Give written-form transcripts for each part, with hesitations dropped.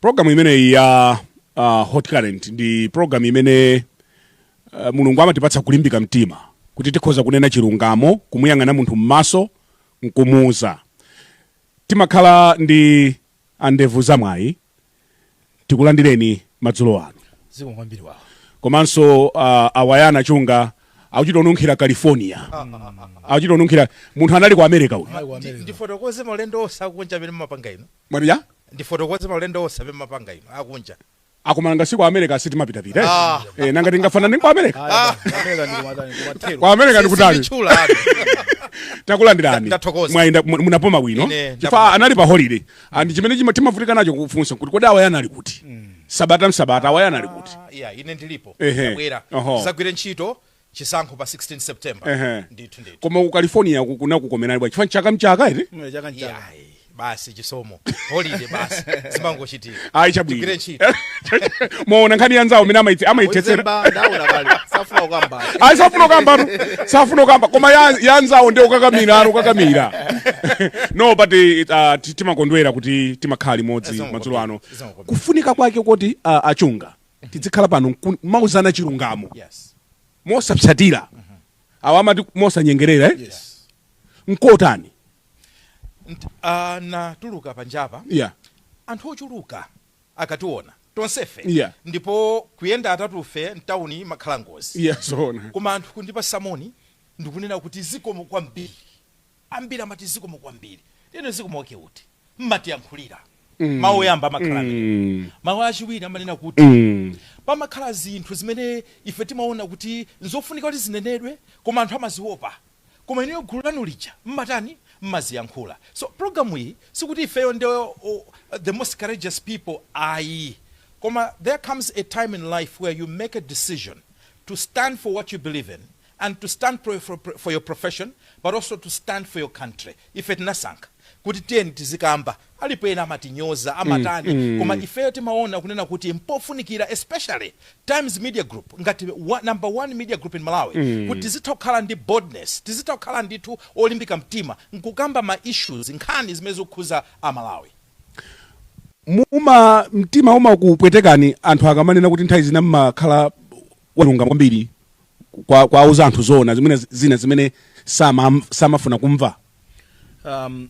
Programu imeneyi ya Hot Current ndi programu imene Mulungu amatipatsa kulimbika mtima kuti tikhoza kunena chilungamo, kumuyang'ana munthu m'maso nkumuuza. Timakhala ndi andevu zamwayi, tikulandireni madzulo ano. Zikomo kwambiri wawo. Komanso awayana chunga akuchita onunkhira California, akuchita onunkhira munthu anali ku America uyu. Anali ku America. Ndifotokoze maulendo onse akunja amene mumapanga inu. Mwati? Ndifotokoze maulendo onse amene mumapanga inu akunja. Akumanga siku America sitimapitapita, eh? Ah. Eh, nanga tingafanane kwa America? America ndi kumatani, kumathero. Kwa America ndikutani? Sinditchula anu. Takulandirani. Ndathokoza. Mwayenda, munapoma bwino? Ine chifukwa ndapoma. Anali pa holiday and chimene timavutika nacho kufunsa kuti kodi awayana ali kuti sabata msabata, awayana ali kuti? Ah, yeah, ine ndilipo. Ndabwera tizagwire ntchito chisankho pa 16 September. Ndithu ndithu. Koma ku California kunakukomerani bwa chifukwa chaka mchaka iti? Mwe chaka nchaka. Yeah, basi, chisomo, holiday basi, zimangochitika. Ayi, chabwino. Tigwire ntchito. Muona nkhani yanzawo imene amaithetsera. Uzemba ndaona kale safuna kukamba. Ayi, safuna kukamba tu, safuna kukamba, koma yanzawo ndi ukakamira, ari ukakamira. No, but timakondwera kuti timakhala limodzi Zikomo madzulo ano. kwambiri. Zikomo kwambiri. Kufunika kwake kuti achunga tizikhala pano mauzana chilungamo mosapsatira, awo amati mosanyengerera, eh? Yes. Nkotani? Natuluka panjapa, anthu ochuluka akationa tonsefe, ndipo kuyenda atatufe mtawuni makhala ngozi. Yeah, zoona. Koma anthu kundipa samoni ndikunena kuti zikomo kwambiri. Ambiri amati zikomo kwambiri. Ine zikomo wake uti mmatiyankhulira. Mawu oyamba amakhala amene. Mawu achiwiri amanena kuti pamakhala zinthu zimene ife timaona kuti nzofunika kuti zinenedwe, koma anthu amaziopa, koma inuyo gulu lanu lija mmatani, mmaziyankhula. So programu iyi sikuti ifeyo ndi the most courageous people, ayi, koma there comes a time in life where you make a decision to stand for what you believe in and to stand for your profession, but also to stand for your country. Ife tinasankha kuti tiyeni tizikamba. Alipo ena amatinyoza, amatani, koma ifeyo timaona kunena kuti mpofunikira, especially Times Media Group ngati number one media group in Malawi, kuti tizitha kukhala ndi boldness, tizitha kukhala ndithu olimbika mtima nkukamba ma issues, nkhani zimene zikukhuza Amalawi. Muma mtima umakupwetekani anthu akamanena kuti nthawi zina mmakhala walungama kwambiri kwa auza anthu zoona zimene zina zimene samafuna kumva?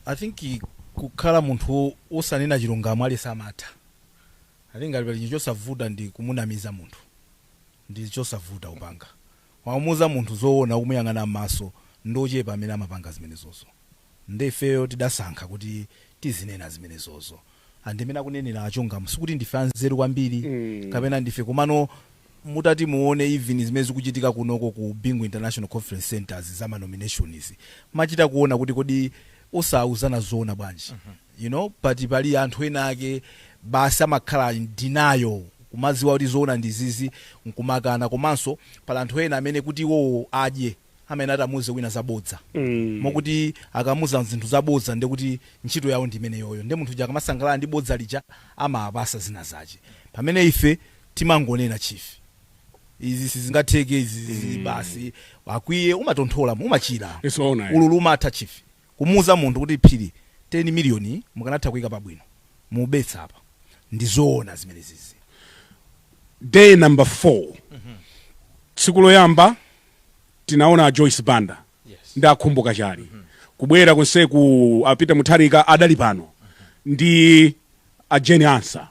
I think kukhala munthu osanena chilungamo ali samatha. I think ngati pali chinthu chosavuta ndi kumunamiza munthu, ndi chosavuta kupanga. Wamuuza munthu zoona kumuyang'ana m'maso, ndochepa amene amapanga zimenezozo. Nde ifeyo tidasankha kuti tizinena zimenezozo. Andimene akunenera achungamo, sikuti ndife anzeru kwambiri kapena ndife, komano mutati muone even zimene zikuchitika kunoko ku Bingu International Conference Centers za ma nominations, machita kuona kuti kodi osauzana zoona bwanji? But pali anthu ena ake basi amakhala in denial, kumadziwa kuti zoona ndi zizi nkumakana. Komanso pali anthu ena amene kuti iwowo adye amene atamuze wina zabodza, mokuti akamuza zinthu zabodza ndekuti ntchito yawo ndi imeneyoyo, ndi munthu uja akamasangalala ndi bodza lija amapasa zina zache, pamene ife timangonena, "Chief, izi sizingatheke izi, basi akwiye, umatonthola, umachira. Zoona, eh. Ululu umatha, chief. Kumuuza munthu kuti phiri 10 miliyoni mukanatha kuyika pabwino, mubetsa apa, ndi zoona zimene zizi. Day number 4. Tsiku loyamba tinaona a Joyce Banda ndi akhumbo Kachali kubwera konseku, a Peter Mutharika adali pano ndi a Jane Ansah,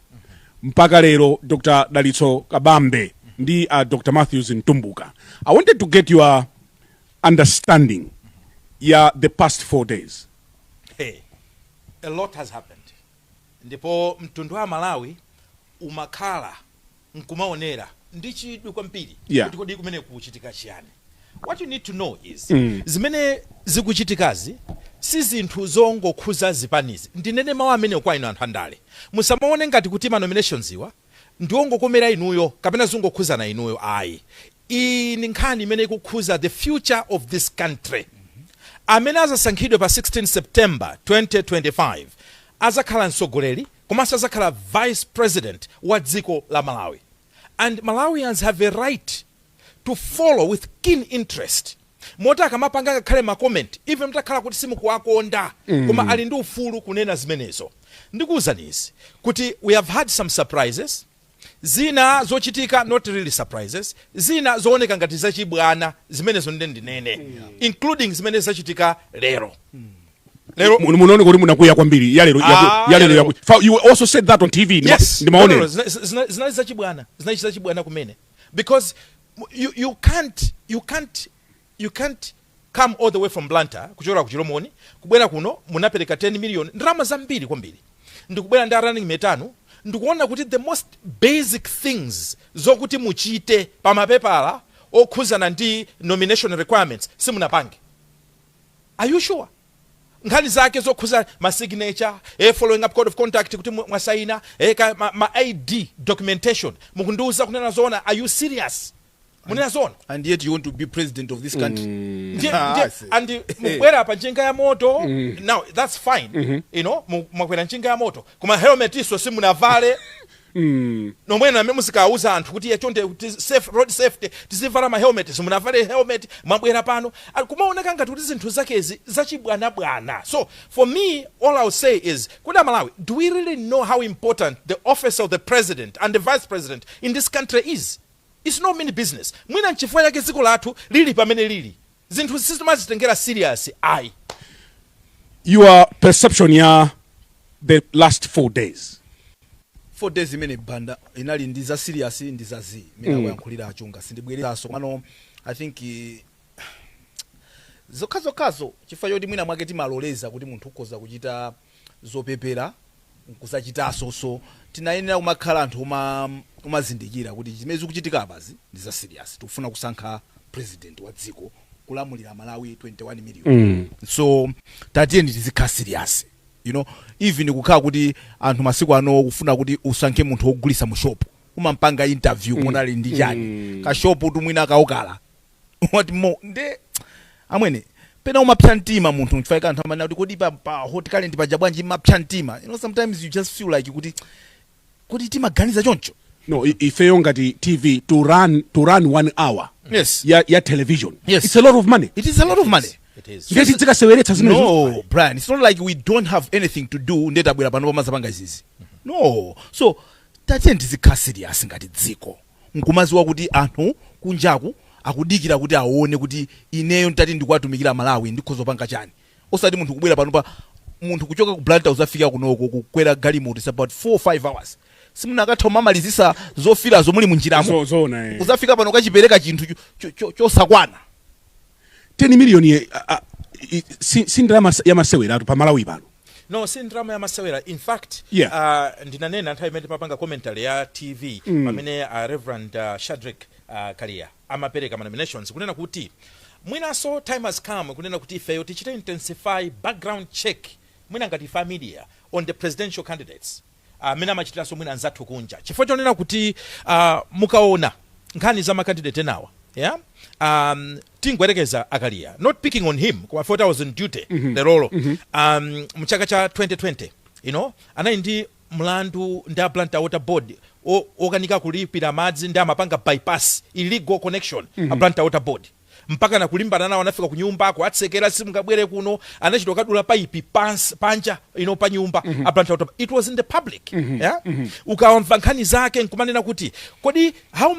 mpaka lero Dr Dalitso Kabambe ndi a Dr Matthews Mtumbuka. I wanted to get your understanding ya the past 4 days. Hey, a lot has happened, ndipo mtundu wa Malawi umakhala nkumaonera ndi chidwi kwambiri kuti kodi kumene kukuchitika chiyani. What you need to know is zimene zikuchitikazi si zinthu zongokhuza zipanizi. Ndinene mawu amene kwa inu anthu andale: musamaone ngati kuti ma nominations iwa ndiwongokomera inuyo kapena zingokhuzana inuyo, ayi. Iyi ndi nkhani imene ikukhuza the future of this country. Amene azasankhidwe pa 16 September 2025 azakhala mtsogoleri komanso azakhala vice president wa dziko la Malawi, and Malawians have a right to follow with keen interest, moti akamapanga ngakhale ma comment, even mutakhala kuti simukuwakonda, koma ali ndi ufulu kunena zimenezo. Ndikuwuzani izi kuti we have had some surprises, zina zochitika, not really surprises, zina zooneka ngati zachibwana, zimenezo nde ndinene, including zimene zachitika lero lero. Munaone kuti munakwiya kwambiri yalero. Ah, Yalero. yalero. You also said that on TV. Yes. Ndimaonera. No. Zinali zachibwana, zinali zachibwana kumene, because you can't come all the way from Blantyre, kuchokera ku Chilomoni kubwera kuno, munapereka 10 million, ndalama zambiri kwambiri, ndikubwera ndi running mate anu, ndikuona kuti the most basic things zokuti muchite pa mapepala okhuzana ndi nomination requirements simunapange. Are you sure? Nkhani zake zokhuza ma signature, following up code of conduct kuti mwasaina, ma ID documentation, mukundiuza kunena zoona, are you serious? Munena zoona? And yet you want to be president of this country. Ndiye I see. And mubwera pa njinga ya moto. Now that's fine, mwakwera njinga ya moto, koma helmet iso simunavale nomwena amene muzikauza anthu kuti chonde, kuti safe, road safety, tizivala ma helmet, simunavale helmet, mwabwera pano. Kumaoneka ngati kuti zinthu zakezi zachibwanabwana. So for me, all I'll say is kuti Amalawi, do we really know how important the office of the president and the vice president in this country is? It's no mean business. Mwina nchifukwa chake dziko lathu lili pamene lili, zinthu sitimazitengera serious ayi. Your perception ya the last 4 days? 4 days imene banda inali ndi za serious ndi za z imene akuyankhulira achunga, sindibwereranso. Komano I think zokhazokhazo chifukwa choti mwina mwake timaloleza kuti munthu ukhoza kuchita zopepera nkuzachitanso, so tinayenera kumakhala anthu umazindikira kuti zimene zikuchitika apazi ndi za serious. Tikufuna kusankha president wa dziko kulamulira Malawi 21 million. So tatiyeni tizikhala serious. Even kukhala kuti anthu masiku ano kufuna kuti usankhe munthu wogulisa mu shop, umampanga interview, kuona ali ndi chani, kashopu tumwina kaukala, what more? Nde amwene pena umapsa mtima munthu, nchifukwa anthu amanena kuti kodi pa Hot Current paja bwanji mapsa mtima? Sometimes you just feel like kuti timaganiza choncho. No, ifeyo ngati TV, to run one hour ya television, it's a lot of money. It is a lot of money. It is. Ndiye tizikaseweretsa zimenezo? No, Brian, it's not like we don't have anything to do. Ndiye tabwera pano pamazapanga izizi, no. So tatiyeni tizikhala serious ngati dziko, nkumaziwa kuti anthu kunjaku akudikira kuti aone kuti ineyo ntati ndikuwatumikira Malawi ndikhoza kupanga chani, osati munthu kubwera pano pa munthu kuchoka ku Blantyre uzafika kunoko, kukwera galimoto is about 4 5 hours. Simunakatha kumamalizisa zofirazo muli munjiramo? Zoona, eh. Uzafika pano kachipereka chinthu chosakwana. 10 million si ndalama ya maseweratu pa Malawi pano. No, si ndalama ya masewera. In fact, ndinanena nthawi imene timapanga commentary ya TV pamene Reverend Shadrick Kalia amapereka ma nominations, kunena kuti mwinanso time has come kunena kuti ifeyo tichite intensify background check, mwina ngati ife media, on the presidential candidates, amene amachitiranso mwina anzathu kunja, chifukwa chonena kuti mukaona nkhani za ma candidate enawa, yeah? Tingoyerekeza Akalia, not picking on him, koma I was on duty lerolo, mchaka cha 2020, anali ndi mlandu ndi a Blantyre Water Board okanika kulipira madzi, ndi amapanga bypass illegal connection a Blantyre Water Board, mpaka nakulimbana nawo, anafika ku nyumba kuatsekera, simungabwere kuno, anachita kukadula paipi panja pa nyumba a Blantyre Water. It was in the public, yeah? Ukamva nkhani zake nkumanena kuti kodi how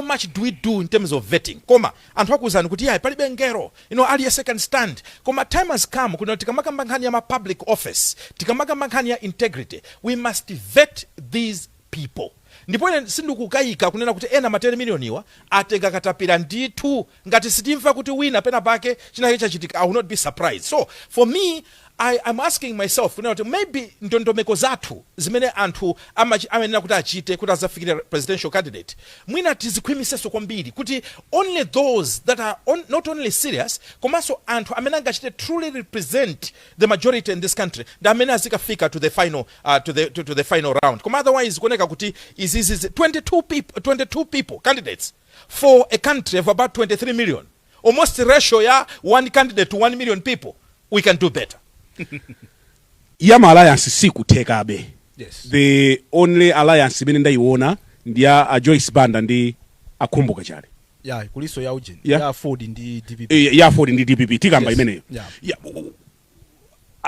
much do we do in terms of vetting? Koma anthu akuwuzani kuti yayi, palibe ngero, aliyense can stand. Koma time has come kuti tikamakamba nkhani ya ma public office, tikamakamba nkhani ya integrity, we must vet these people. Ndipo ine sindikukayika kunena kuti ena ma 10 million iwa atenga katapira ndithu. Ngati sitimva kuti wina pena pake chinake chachitika, I will not be surprised. So for me, I'm asking myself kunena kuti maybe ndondomeko zathu zimene anthu amayenera kuti achite kuti azafikire presidential candidate, mwina tizikhwimisenso kwambiri kuti only those that are not only serious, komanso anthu amene angachite truly represent the majority in this country ndi amene azikafika to the final to the, to, to the final round. Koma otherwise kuoneka kuti izizi 22 people, 22 people, candidates for a country of about 23 million, almost ratio ya one candidate to 1 million people. We can do better. Ya ma alliance sikuthekabe. Yes. The only alliance imene ndayiona ndi ya a Joyce Banda ndi Akhumbo Kachali. Ya, kuliso ya ujeni, ya Ford ndi DPP. Ya Ford ndi DPP, tikamba imeneyo. Ya,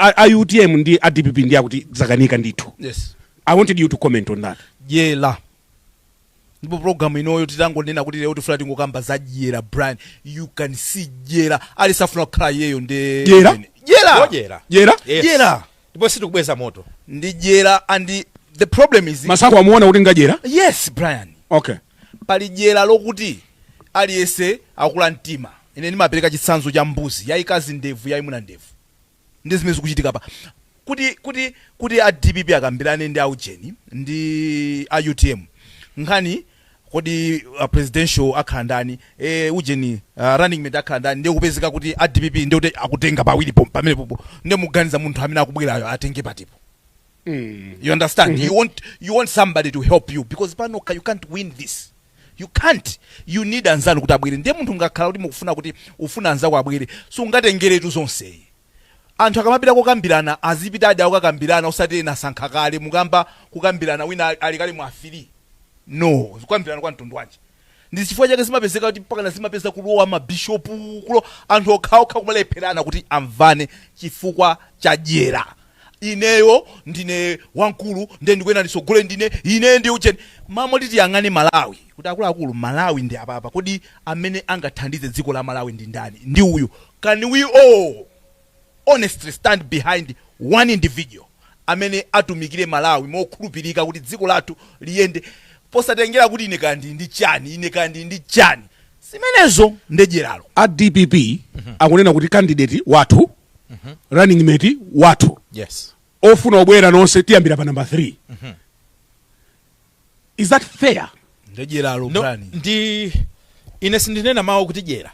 A UTM ndi a DPP ndi akuti zakanika ndithu. I wanted you to comment on that. Dyera. Ndipo program inoyo titangonena kuti lero tifuna tingokamba za dyera, Brian, you can see dyera. Alisafuna kukhala iyeyo ndi Dyera? Dyera. Dyera. Dyera. Yes. Dyera. Ndipo sitikubweza moto. Ndi dyera, and the problem is Masako amuona kuti ngadyera. Yes, Brian. Pali dyera lokuti aliyense akula mtima. Ine ndimapereka chitsanzo cha mbuzi yayikazi ndevu, yayimuna ndevu. Ndi zimene zikuchitika pa kuti a DPP akambirane ndi aujeni ndi a UTM nkhani, kodi presidential akhala ndani, ujeni, running mate akhala ndani? Ndiye kupezeka kuti a DPP ndiye kuti akutenga pawiri pamenepopo. Ndiye muganiza munthu amene akubwerayo atenge patipo? You understand? You want somebody to help you because panoka you can't win this. You can't. You need anzanu kuti abwere. Ndiye munthu ngakhala kuti mukufuna kuti ufuna anzako abwere, sungatengeretu zonseyi. Anthu akamapita kokambirana, azipita adi akukakambirana, usati ena asankha kale. Mukamba kukambirana, wina ali kale mwafiri. No, kukambirana kwa mtundu wanji? Ndi chifukwa chake zimapezeka kuti mpakana zimapeza kulowa mabishopu, kulo anthu okhaokha kumalepherana kuti amvane chifukwa cha dyera. Ineyo ndine wamkulu, ndiye ndikuyena ndisogole, ndine ine ndi ucheni mamo. Tiyang'ane Malawi kuti akuluakulu, Malawi ndi apapa. Kodi amene angathandize dziko la Malawi ndi ndani? Ndi uyu. Can we all honestly stand behind one individual amene atumikire Malawi mokhulupirika kuti dziko lathu liyende, posatengera kuti ine kandi ndi chani, ine kandi ndi chani? Zimenezo ndedyeralo. A DPP akunena kuti candidate wathu, running mate wathu, ofuna obwera nonse tiyambira pa number 3. Is that fair? Ndedyeralo. No, Brian. Ndi ine sindinena mawu kuti dyera.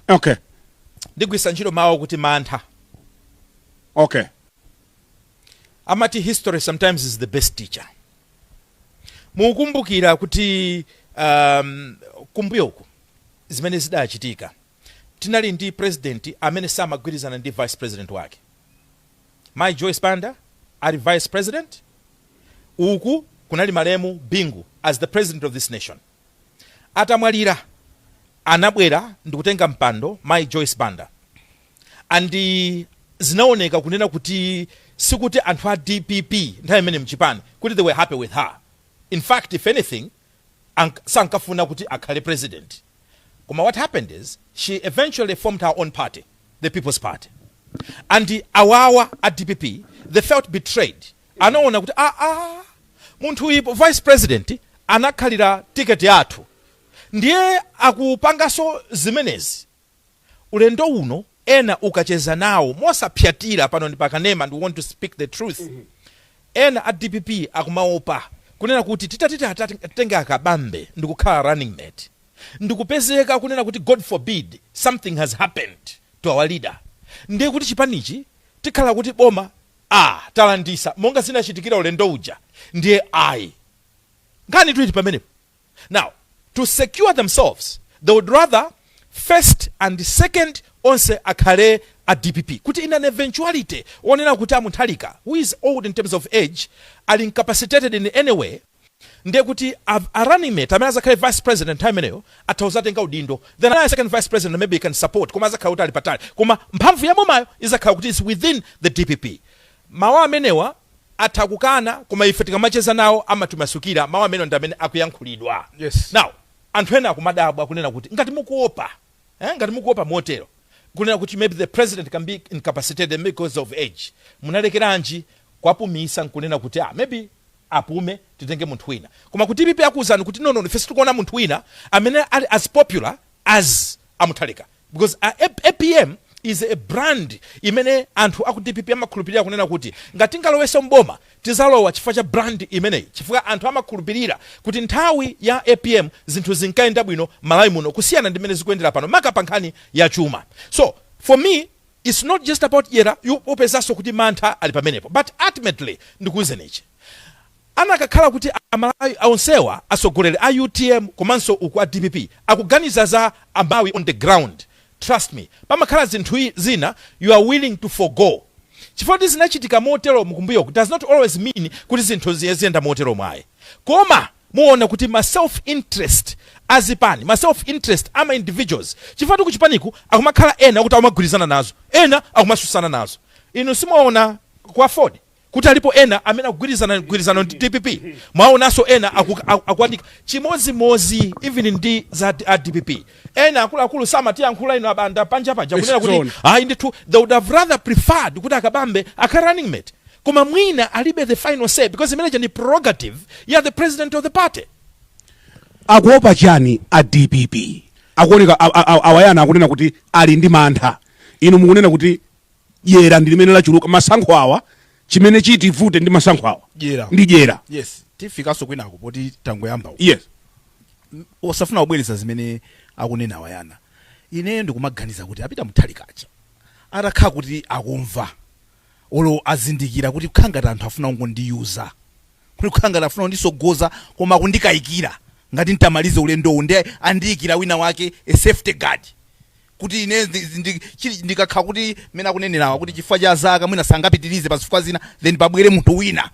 Ndigwisa ntchito mawu kuti mantha. Amati history sometimes is the best teacher. Mukumbukira kuti kumbuyoku zimene zidachitika, tinali ndi president amene samagwirizana ndi vice president wake. Mai Joyce Banda ali vice president, uku kunali malemu Bingu as the president of this nation. Atamwalira, anabwera ndikutenga mpando Mai Joyce Banda, and zinaoneka kunena kuti sikuti anthu a DPP nthawi imene mchipani kuti they were happy with her. In fact, if anything, sankafuna kuti akhale president. Koma what happened is she eventually formed her own party, the People's Party, and awawa a DPP, they felt betrayed. Anaona kuti munthu uyu vice president anakhalira tiketi yathu, ndiye akupanganso zimenezi ulendo uno. Ena ukacheza nawo mosapyatira pano ndi pakanema and we want to speak the truth, ena a DPP akumaopa kunena kuti titatiti atenge Akabambe ndikukhala running mate, ndikupezeka kunena kuti, God forbid, something has happened to our leader, ndiye kuti chipanichi tikhala kuti boma talandisa monga zinachitikira ulendo uja. Ndiye ayi, nkhani tuiti pamenepo. Now, to secure themselves, they would rather first and second onse akhale a DPP, kuti in an eventuality onena kuti aMutharika, who is old in terms of age, ali incapacitated in any way, ndiye kuti a running mate amene azakhale vice president nthawi imeneyo atha kuzatenga udindo. Then a second vice president maybe he can support, koma azakhala kuti ali patali, koma mphamvu ya bomayo izakhala kuti is within the DPP. Mawu amenewa atha kukana, koma ife tikamacheza nawo amatimasukira mawu amenewa ndi amene akuyankhulidwa. Now, anthu ena akumadabwa kunena kuti ngati mukuopa, ngati mukuopa motero kunena kuti maybe the president can be incapacitated because of age, munalekeranji kwapumisa nkunena kuti maybe apume, titenge munthu wina? Koma ku DPP akuwuzani kuti no, ife sitikuona munthu wina amene ali as popular as aMutharika, because APM is a brand imene anthu aku DPP amakhulupirira kunena kuti ngati tingalowese mboma, tizalowa chifukwa cha brand imeneyi, chifukwa anthu amakhulupirira kuti nthawi ya APM zinthu zinkayenda bwino Malawi muno kusiyana ndi mmene zikuyendera pano, maka pa nkhani ya chuma. So for me, it's not just about dyera. Upezanso kuti mantha ali pamenepo. But ultimately, ndikuwuzeni ichi, anakakhala kuti Amalawi onsewa, atsogoleri a UTM komanso uku a DPP, akuganiza za Amalawi on the ground, trust me, pamakhala zinthu zina you are willing to forgo. Chifukwa kuti zinachitika motero mukumbuyoku does not always mean kuti zinthu ziyenda motero mwayi. Koma muona kuti ma self interest azipani, ma self interest ama individuals, chifukwa kuti kuchipaniku akumakhala ena kuti akumagwirizana nazo, ena akumasusana nazo. Inu simuona Kwa Ford kuti alipo ena amene akugwirizana mgwirizano ndi DPP. Mwaonanso ena akuandika chimozimozi, even ndi za a DPP. Ena akuluakulu samatiyankhula ino abanda panja paja kunena kuti Zoona. ayi ndithu, they would have rather preferred kuti Akabambe akhale running mate, koma mwina alibe the final say because imeneja ndi prerogative ya the president of the party. Akuopa chani a DPP? Akuoneka awayana akunena kuti ali ndi mantha. Inu mukunena kuti dyera ndi limene lachuluka. Masankho awa, chimene chitivute ndi masankho awa Dyera. ndi dyera. Yes, tifikanso kwinako poti tangoyamba uku. Osafuna kubwereza zimene akunena wayana, ineyo ndikumaganiza kuti apita Mutharikacha atakhala kuti akumva olo azindikira kuti kukhala ngati anthu afuna kungondiyuza, kuti kukhala ngati afuna kundisogoza koma kundikayikira ngati ntamalize ulendowu ndi andiyikira wina wake, a safety guard, kuti ine ndikakhala kuti mene akunenerawa kuti chifukwa cha zaka mwina sangapitirize pa zifukwa zina, then pabwere munthu wina.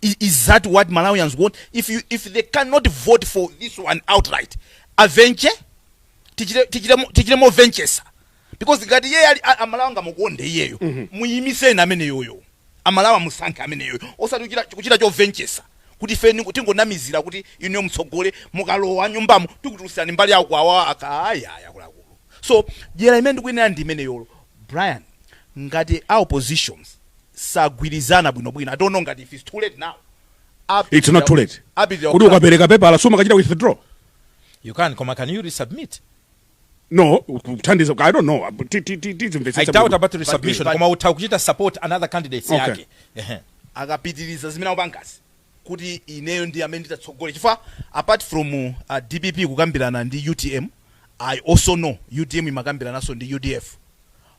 Is that what Malawians want? If they cannot vote for this one outright, avenche tichite more ventures, because ngati iye ali Amalawi angamukonde iyeyo, muyimiseni amene yoyo, Amalawi amusankhe amene yoyo, osati kuchita chovenchesa kuti ife tingonamizira kuti inuyo mutsogole, mukalowa nyumbamo tikutulutsirani mbali yako awa akayaya akuluakulu. So dyera imene ndikuyenera ndi imene yolo, Brian. Ngati a oppositions sagwirizana bwinobwino, I don't know ngati if it's too late now. It's not too late. Apitira Kuti ukapereka pepala sumakachita withdraw. You can, koma can you resubmit? No, kuthandiza, I don't know. Tizimvetsetsa I doubt bwino. about resubmission, koma utha kuchita support another candidates yake. Ehe. Akapitiriza zimene akupangazi kuti ineyo ndi amene nditatsogole, chifukwa apart from DPP kukambirana ndi UTM, I also know UTM imakambirananso ndi UDF.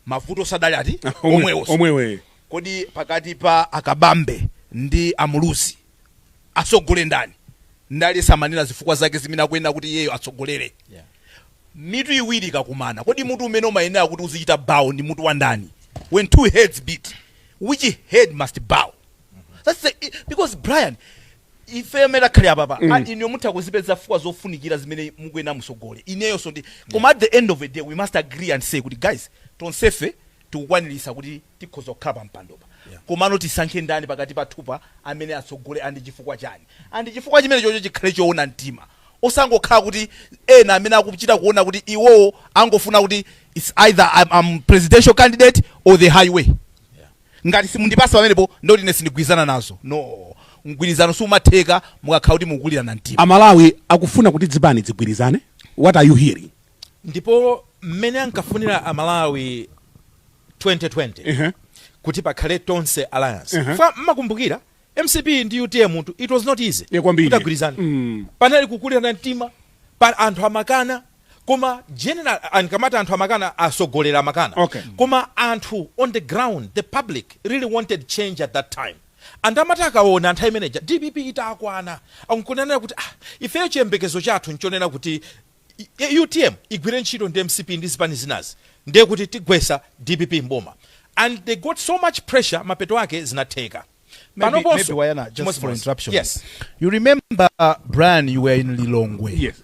Mavuto sadali ati omwewonso. Omwewe. Kodi pakati pa Akabambe ndi Amuluzi atsogole ndani? Ndali samanena zifukwa zake zimene akuyenera kuti iyeyo atsogolere. Mitu iwiri ikakumana, kodi mutu umene umayenera kuti uzichita bow ndi mutu wa ndani? When two heads beat, which head must bow? That's the, because Brian, ife amene akhale apapa, inu mutha kuzipeza zifukwa zofunikira zimene mukuyenera musogole, ineyonso ndi, koma at the end of the day we must agree and say kuti guys, tonsefe tikukwanirisa kuti tikhoza kukhala pa mpandopa, komano tisankhe ndani pakati pathupa amene atsogole, and chifukwa chani, and chifukwa chimene chocho chikhale choona mtima, osangokhala kuti ena amene akuchita kuona kuti iwowo angofuna kuti it's either I'm presidential candidate or the highway, ngati simundipasa pamenepo ndoti ine sindigwirizana nazo. No, mgwirizano sumatheka mukakhala kuti mukulirana mtima. Amalawi akufuna kuti zipani zigwirizane. What are you hearing? Ndipo mmene ankafunira Amalawi 2020 kuti pakhale Tonse Alliance, fa mmakumbukira MCP ndi UTM mutu, it was not easy Yeah, kwambiri. kuti agwirizane. Panali kukulirana mtima pa anthu amakana, koma general ankamati anthu amakana, asogolera amakana, koma anthu on the ground, the public really wanted change at that time, and amati akaona anthu imeneja DPP itakwana ankunenera kuti ah, ifeyo chiyembekezo chathu nchonena kuti UTM igwire ntchito ndi MCP ndi zipani zinazi, ndiye kuti tigwesa DPP mboma, and they got so much pressure, mapeto ake zinatheka. Panoponso Maybe Wayana, just for chimodzimodzi. interruption. Yes. You remember, Brian, you were in Lilongwe. Yes.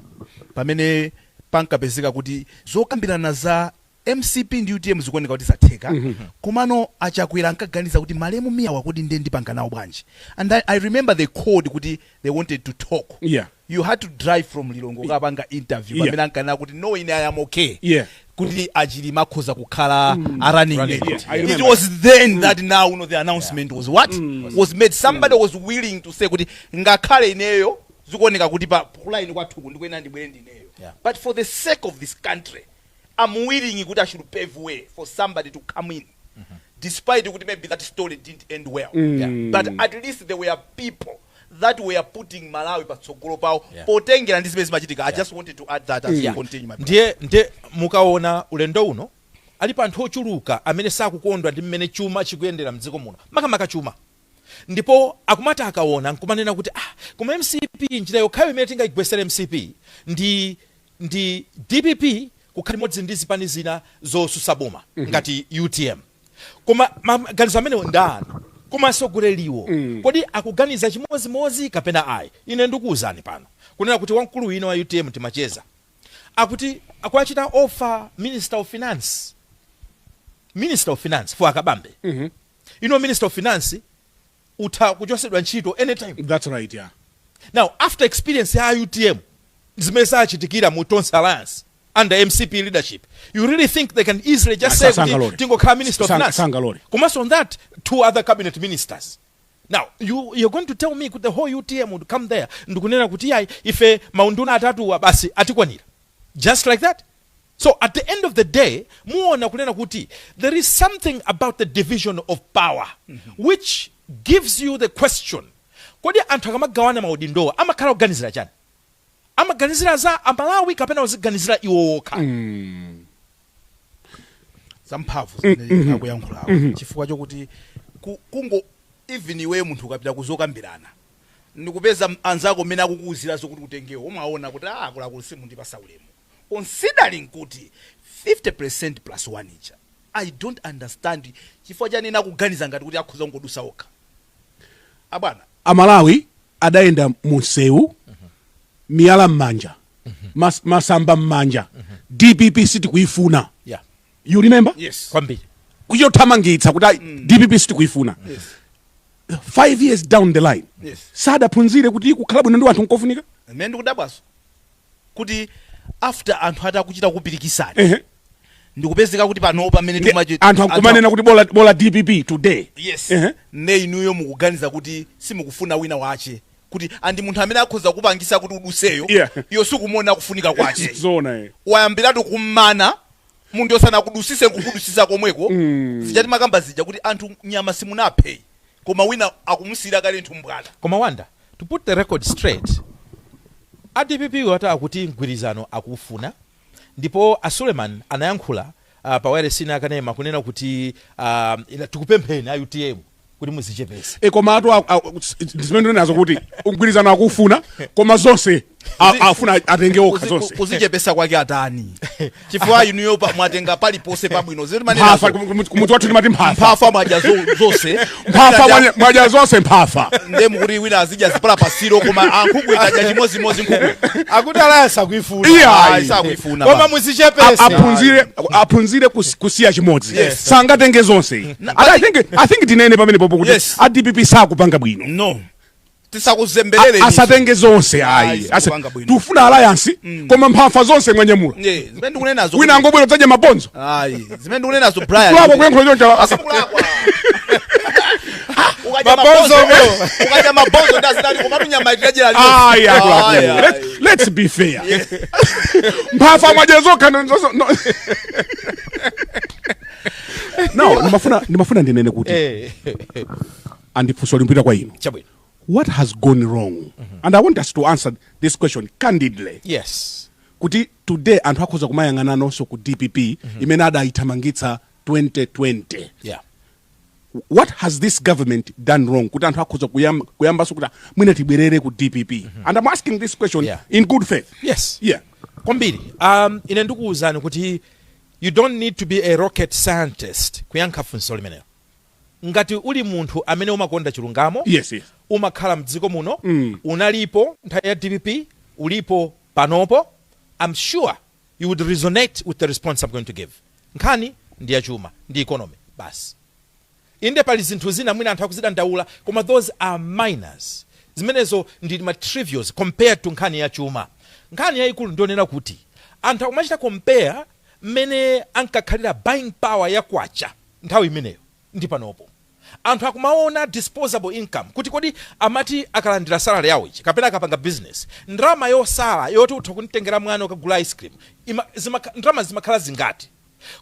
Pamene pankapezeka kuti zokambirana za MCP ndi UTM zikuoneka kuti zatheka. Komano Achakwera ankaganiza kuti malemu Miyawa kuti ndiye ndipanga nawo bwanji. And I remember they called kuti they wanted to talk. You had to drive from Lilongwe kukapanga interview pamene ankanena kuti no, ine I am okay. Kuti Achilima akhoza kukhala a running Running mate. mate. Yeah, I It remember. was then that now the announcement was what? Was made. Somebody was willing to say kuti ngakhale ineyo zikuoneka kuti pa line kwathuku ndikuyenera ndibwere ndineyo. But for the sake of this country, I'm willing kuti I should pave way for somebody to come in. Despite kuti maybe that story didn't end well. But at least there were people that were putting Malawi patsogolo pawo potengera ndi zimene zimachitika. I just wanted to add that as you continue, my brother. Ndiye mukaona ulendo uno alipo anthu ochuluka amene sakukondwa ndi mmene chuma chikuyendera mdziko muno, makamaka chuma, ndipo akumati akaona nkumanena kuti ah, koma MCP njira yokhayo imene tingayigwesere MCP ndi DPP kukhala limodzi ndi zipani zina zosusa boma ngati UTM. Koma maganizo amenewo ndani? Koma asogoleriwo kodi akuganiza chimozimozi kapena ayi? Ine ndikuwuzani pano kunena kuti wamkulu wina wa UTM timacheza, akuti akuachita offer minister of finance for Akabambe. Minister of Finance utha kuchosedwa ntchito anytime. That's right, yeah. Now, after experience ya UTM, zimene zachitikira mu Tonse Alliance under MCP leadership, you really think they can easily just say kuti Sangalole. tingokhala Minister of Finance? Sangalole. Komanso on that, two other cabinet ministers. Now you're going to tell me kuti the whole UTM would come there ndikunena kuti yayi, ife maunduna atatuwa basi atikwanira, just like that? So at the end of the day, muona kunena kuti there is something about the division of power which gives you the question: kodi anthu akamagawana maudindowa amakhala kuganizira chani? Amaganizira za Amalawi kapena uziganizira iwo wokha? Zamphamvu zimene akuyankhulawo, chifukwa chokuti kungo even iweyo munthu ukapita kuzokambirana ndikupeza anzako mmene akukuwuzira zokuti utengewo, umaona kuti, ah, akuluakulu, simundipasa ulemu, considering kuti 50% plus 1 ija. I don't understand chifukwa chanena akuganiza ngati kuti akhoza kungodusa okha, abwana. Amalawi adayenda munsewu, miyala m'manja, masamba m'manja, "DPP sitikuifuna." You remember? Yes. Kwambiri. Kuchothamangitsa kuti, "Ayi, DPP sitikuifuna." 5 years down the line, sadaphunzire kuti kukhala bwino ndi anthu nkofunika. Mmene ndikudabwaso kuti after anthu atakuchita kupirikisana, ndikupezeka kuti panopa pamene anthu akumanena kuti bola, bola DPP today. Yes. Ne inuyo mukuganiza kuti simukufuna wina wache, kuti andi munthu amene akhoza kupangisa kuti uduseyo, iyo sikumuona kufunika kwache. Zona, eh. Wayambiratu kummana munthu yosana kudusise, nkukudusisa komweko. Zija timakamba zija kuti anthu nyama simunaphe, koma wina akumusiyira kale nthumbwana. Koma Wanda, to put the record straight, a DPP wata akuti mgwirizano akufuna, ndipo a Suleiman anayankhula pa wireless ina akanema kunena kuti tikupempheni a UTM kuti muzichepese. E, koma atu zimene nazo kuti mgwirizano akufuna, koma zonse afuna atenge okha zonse. Kuzichepesa kwake atani? Chifukwa inuyo mwatenga paliponse pabwino zimene mphafa. Kumudzi wathu timati mphafa. Mphafa mwadya zonse. Mphafa, mwadya zonse mphafa. Nde mukuti wina azidya zipala pasiro, koma ankhuku ikadya chimozimozi nkhuku. Akuti alliance akuifuna. Iya. Ayi, sakuifuna. Koma muzichepese. Aphunzire kusiya chimodzi. Sangatenge zonse. Na- And I think tinene pamene popo kuti a DPP sakupanga bwino. No, tisakuzembelere. Asatenge zonse, ayi. Ayi, sikupanga bwino. Tikufuna alliance, koma mphafa zonse mwanyamula. Yeah, zimene ndikunenazo Wina angobwera kudzadya mabonzo. Ayi, zimene ndikunenazo, Brian. Kulakwa kuyankhula choncho? Asikulakwa. Ukadya mabonzo. Mabonzo, ukadya mabonzo ndazinati, komatu nyama itiradyera. Ayi, akuluakulu, let's be fair. Mphafa mwadya zokha. No, ndimafuna ndinene kuti andifunso limpita kwa inu. Chabwino. What has gone wrong? And I want us to answer this question candidly, kuti today anthu akhoza kumayang'ana nonso ku DPP imene adayithamangitsa 2020. What has this government done wrong kuti anthu akhoza kuyambanso kuti, "Ah, mwina tibwerere ku DPP"? And I'm asking this question in good faith. Kwambiri. Ine ndikuwuzani kuti you don't need to be a rocket scientist kuyankha funso limenelo. Ngati uli munthu amene umakonda chilungamo, umakhala mdziko muno, unalipo nthawi ya DPP, ulipo panopo, I'm sure you would resonate with the response I'm going to give. Nkhani ndi yachuma, ndi economy basi. Inde, pali zinthu zina mwina anthu akuzidandaula, koma those are minors. Zimenezo ndi ma trivials compared to nkhani ya chuma. Nkhani yayikulu ndionena kuti anthu akumachita compare mmene ankakhalira buying power ya kwacha nthawi imeneyo ndi panopo. Anthu akumaona disposable income, kuti kodi amati akalandira salary yawo ichi kapena akapanga business, ndalama yosala yoti utha kumtengera mwana ukagula ice cream, ndalama zimakhala zingati?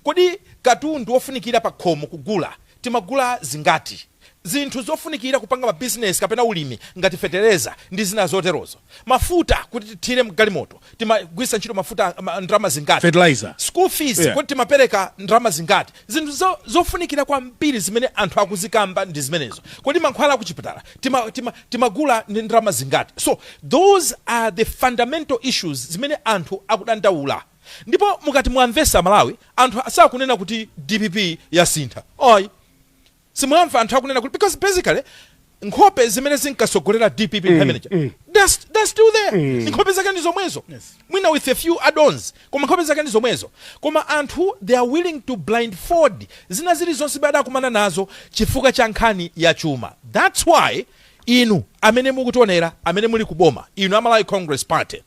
Kodi katundu wofunikira pa khomo kugula timagula zingati? Zinthu zofunikira kupanga mabizinesi kapena ulimi ngati fetereza ndi zina zoterozo, mafuta kuti tithire mgalimoto timagwiritsa ntchito mafuta ndalama zingati? Fertilizer. School fees, kodi timapereka ndalama zingati? Zinthu zofunikira kwambiri zimene anthu akuzikamba ndi zimenezo. Kodi mankhwala akuchipatala timagula ndi ndalama zingati? So those are the fundamental issues zimene anthu akudandaula. Ndipo mukati mwamvesa Malawi, anthu sakunena kuti DPP yasintha, ayi. Simwamva anthu akunena kuti, because basically Nkhope zimene zinkasogolera DPP nthawi imeneja, they're still there. Nkhope zake ndi zomwezo, mwina with a few add-ons, koma nkhope zake ndi zomwezo. Koma anthu, they are willing to blindfold zina zilizonse adakumana nazo chifukwa cha nkhani ya chuma. That's why inu amene mukutionera, amene muli kuboma, inu a Malawi Congress Party,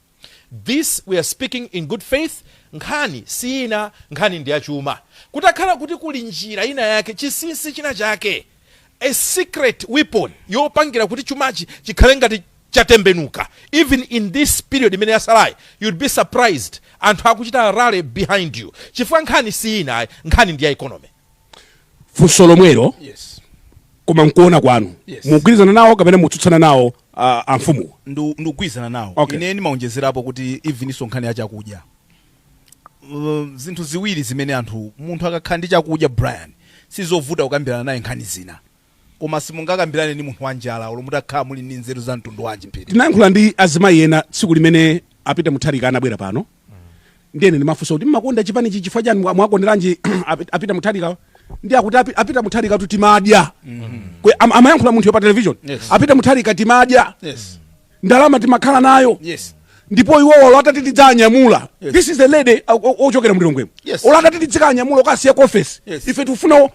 this we are speaking in good faith. Nkhani si ina, nkhani ndi yachuma. Kutakhala kuti kuli njira ina yake, chinsinsi china chake, a secret weapon yopangira kuti chumachi chikhale ngati chatembenuka even in this period imene yasalayi, you'd be surprised anthu akuchita rally behind you, chifukwa nkhani si ina, nkhani ndi ya economy. Funso lomwelo, koma nkuona kwanu, mugwirizana nawo kapena mutsutsana nawo amfumu? Ndikugwirizana nawo. Ine ndimaonjezerapo kuti even iso nkhani ya chakudya, zinthu ziwiri zimene anthu, munthu akakhala ndi chakudya, Brian, sizovuta kukambirana naye nkhani zina, koma simungakambirane ndi munthu wanjala olo mutakhala muli ndi nzeru za mtundu wanji, mphete. Tinayankhula ndi azimayi ena tsiku limene a Peter Mutharika anabwera pano. Ndiyene ndimafunsa kuti mmakonda chipanichi chifukwa chani, mwakonderanji a Peter Mutharika? Ndi akuti a Peter Mutharika tu timadya. Amayankhula munthu pa television. A Peter Mutharika timadya, ndalama timakhala nayo, ndipo iwowo olo atati tidzanyamula, this is the lady ochokera mulilongwemo, olo atati tidzikanyamula ukasiya ku office, ife tikufuna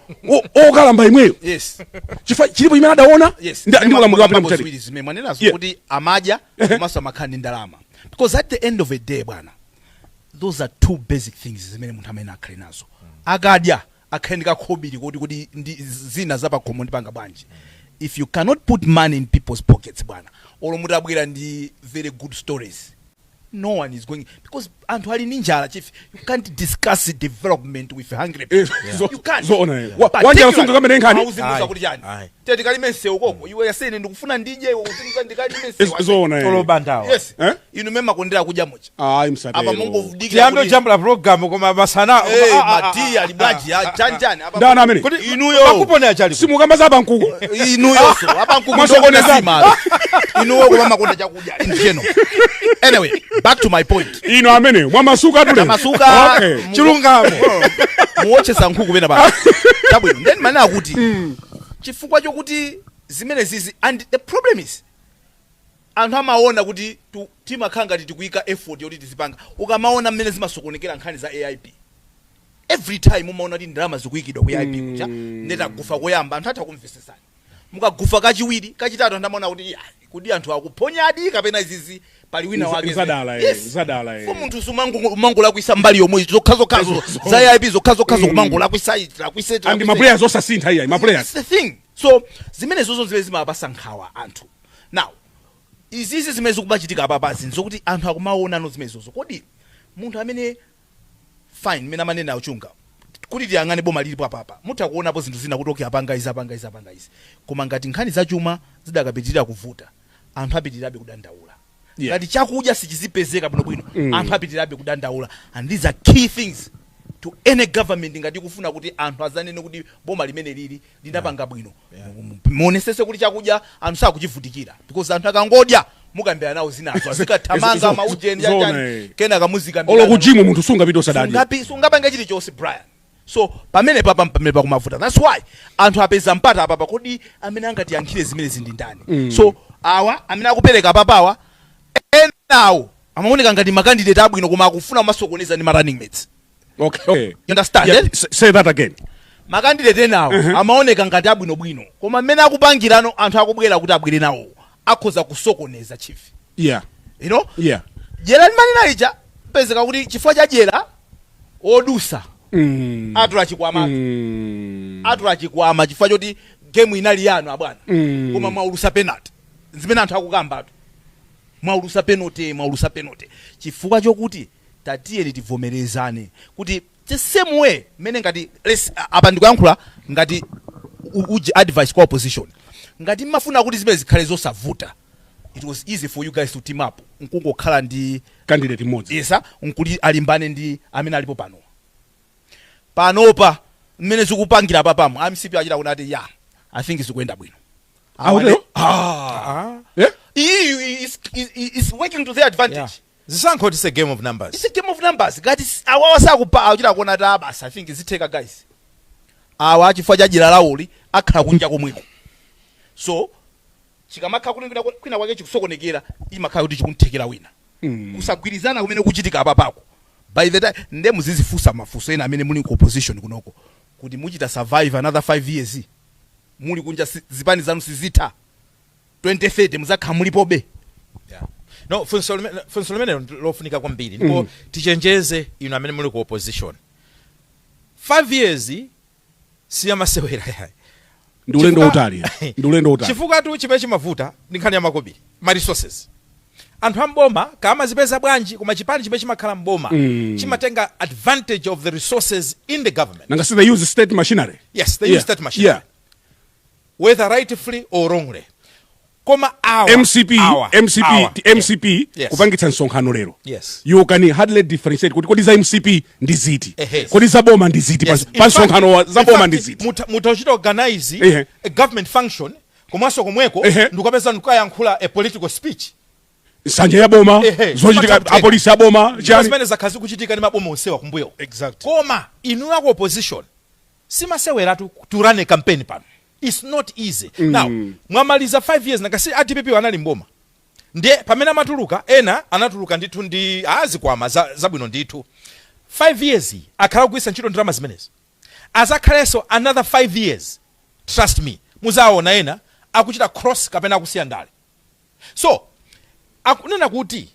okalamba imweyo, chifukwa chilipo chimene adaona ndi ulamuliro wa Peter Mutharika. Ziwiri zimene mwanenazo, kuti amadya komanso amakhala ndi ndalama, because at the end of the day, bwana, those are two basic things zimene munthu amene akhale nazo. Akadya, akhale ndi kakhobiri kuti ndi zina zapakhomo ndipanga bwanji. If you cannot put money in people's pockets, bwana, olo mutabwera ndi very good stories, no one is going, because anthu ali ndi njala, chief. You can't discuss development with hungry people. You can't. Zoona, eh. Wanjala sungakamene nkhani. Auzimuza kuti chani? Te tikalime msewu koko, iwe yasene ndikufuna ndidye, iwe uzimuza ndikalime msewu. Zoona, eh. Tolobandawa. Yes. Eh? Inu mema makondera kudya mucha. Ayi, msatero. Apa mungovudikira Tiyambe kujambula program koma masana. Eh, mati ali bwanji ya chanjani apa? Ndani amene? Kuti Inuyo. Makuponi achali. Simukamba za bankuku. Inuyoso apa nkuku. Mwasokoneza. Inuyo koma makonda chakudya in general. Anyway, back to my point. Ino amene mwamasuka tule. Tamasuka. Chilungamo. Muwotchesa nkhuku pena pa chabwino. Then manena kuti chifukwa chokuti zimene zizi, and the problem is anthu amaona kuti timakhala ngati tikuyika effort yoti tizipanga. Ukamaona mmene zimasokonekera nkhani za AIP, every time umaona kuti ndalama zikuyikidwa ku AIP kuja, ndetagufa koyamba, anthu atha kumvesesani. Mukagufa kachiwiri, kachitatu, anthu amaona kuti ya, kudi anthu akuphonyadi kapena izizi pali wina wake. Nzadala, eh, Yes. nzadala, eh. Fo munthu sumangolakwisa mbali yomwe, zokhazokhazo za AIP, zokhazokhazo kumangolakwisa, lakwise. And ma players osasintha iya, ma players. That's the thing. So zimene zozo zimene zimapasa nkhawa anthu. Now izizi zimene zikumachitika apapazi nzokuti anthu akumaona no zimene zozo. Kodi munthu amene, fine, mmene amanena uchunga kuti tiyang'ane boma lilipo apapa, mutha kuonapo zinthu zina kuti okay, apanga izi, apanga izi, apanga izi, koma ngati nkhani zachuma zidakapitirira kuvuta, anthu apitirirabe kudandaula. Ngati chakudya sichizipezeka bwinobwino, anthu apitirirabe kudandaula. And these are key things to any government. Ngati ikufuna kuti anthu azanene kuti boma limene lili linapanga bwino, muonesese kuti chakudya anthu sakuchivutikira, because anthu akangodya, mukambira nawo zinazo, azikathamanga maujeni, Zoona, chachani, eh. kenaka muzikambira. Olo ku gym munthu sungapite osadadya. Sungapange chilichonse, Brian. So pamene papa pamene pakumavuta, that's why anthu apeza mpata apapa. Kodi amene angatiyankhire zimene zindi ndani? So awa amene akupereka apapawa, enawo amaoneka ngati ma candidate abwino, koma akufuna kumasokoneza ndi ma running mates. You understand, Yeah, eh? say that again. Ma candidate enawo amaoneka ngati abwinobwino, koma mmene akupangirano, anthu akubwera kuti abwere nawo akhoza kusokoneza, chief. You know, dyera limanena ija, pezeka kuti chifukwa cha dyera, odusa atula chikwama, atula chikwama chifukwa choti game inali yanu abwana, koma mwaulusa penalty. Zimene anthu akukambatu, mwaulusa penalty, mwaulusa penalty, chifukwa chokuti tatiyeni tivomerezane kuti the same way mmene ngati apa ndikuyankhula ngati uji advice kwa opposition: ngati mmafuna kuti zimene zikhale zosavuta, it was easy for you guys to team up nkungokhala ndi candidate mmodzi. Isa nkuti alimbane ndi amene alipo pano. Panopa mmene zikupangira papamo, MCP achita kunati ya, I think zikuyenda bwino. Akutero? Ah. Eh? Iyi is working to their advantage. Yeah. Zisankho, it's a game of numbers. It's a game of numbers. Ngati awawa sakupa, achita kuona ta basi, I think zitheka guys. Awa chifukwa cha dyera lawoli akhala kunja komweko. So Chikamakhala kuti kwina kwake chikusokonekera, imakhala kuti chikunthekera wina. Kusagwirizana kumene kuchitika apapako, by the time nde muzizifunsa mafunso ena amene muli ku opposition kunoko kuti muchita survive another 5 years muli kunja, zipani zanu sizitha, 2030 muzakhala mulipobe? Yeah. No, funso limene lofunika kwambiri, ndipo tichenjeze inu amene muli ku opposition, 5 years siyamasewera yayi. Ndi ulendo utali, ndi ulendo utali. Chifukwa tu chimene chimavuta ndi nkhani ya makobiri, ma resources. Anthu amboma kamazipeza bwanji, koma chipani chimene chimakhala mboma chimatenga advantage of the resources in the government. Nanga si they use state machinery? Yes, they use state machinery, whether rightfully or wrongly. Koma awa MCP awa, MCP awa. MCP kupangitsa msonkhano lero, you can hardly differentiate kuti kodi za MCP ndi ziti, kodi za boma ndi ziti. Pa msonkhano za In boma fact, ndi ziti. Mutachita organize a government function, komanso komweko ndikupeza ndikukayankhula a political speech. Nsanja ya boma, zochitika, Zimatha apolisi aboma, ndipo chani. Zimene zakhala zikuchitika ndi maboma onsewa kumbuyo. Koma inu aku opposition, simaseweratu to run a campaign pano. It's not easy. Now mwamaliza 5 years, nakasi a DPP anali mboma, ndiye pamene amatuluka ena anatuluka ndithu ndi azikwama zabwino ndithu. 5 years iyi akhala kugwiritsa ntchito ndalama zimenezi, azakhalenso another 5 years. Trust me, muzaona ena akuchita cross kapena akusiya ndale. So akunena kuti,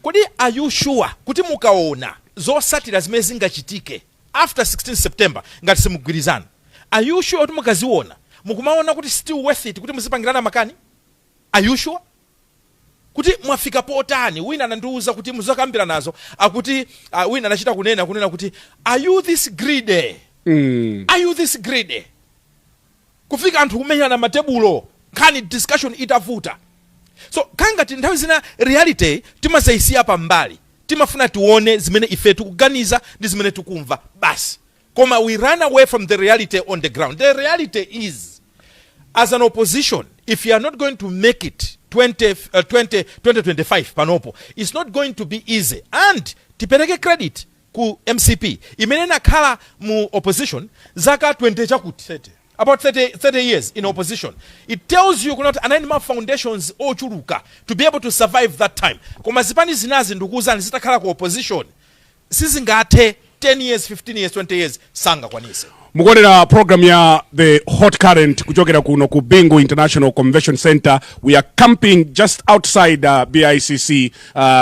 kodi are you sure kuti mukaona zosatira zimene zingachitike after 16 September ngati simugwirizana, are you sure kuti mukaziona mukumaona kuti still worth it kuti muzipangirana makani? Are you sure kuti mwafika potani? Wina anandiwuza kuti muzakambira nazo, akuti wina anachita kunena kuti, "Are you this greedy? Are you this greedy?" Kufika anthu kumenyana matebulo, nkhani discussion itavuta. So kangati nthawi zina reality timazayisiya pambali, timafuna tione zimene ife tikuganiza ndi zimene tikumva basi, koma we run away from the reality on the ground. The reality is, as an opposition, if you are not going to make it 20, 2025 panopo, it's not going to be easy. And tipereke credit ku MCP imene inakhala mu opposition zaka 20 chakuti, 30. About 30 years in opposition. It tells you kunati anali ma foundations ochuluka to be able to survive that time. Koma zipani zinazi, ndikuwuzani, zitakhala ku opposition sizingathe 10 years, 15 years, 20 years, sangakwanise. Mukuonera program ya The Hot Current kuchokera kuno ku Bingu International Convention Center. We are camping just outside BICC,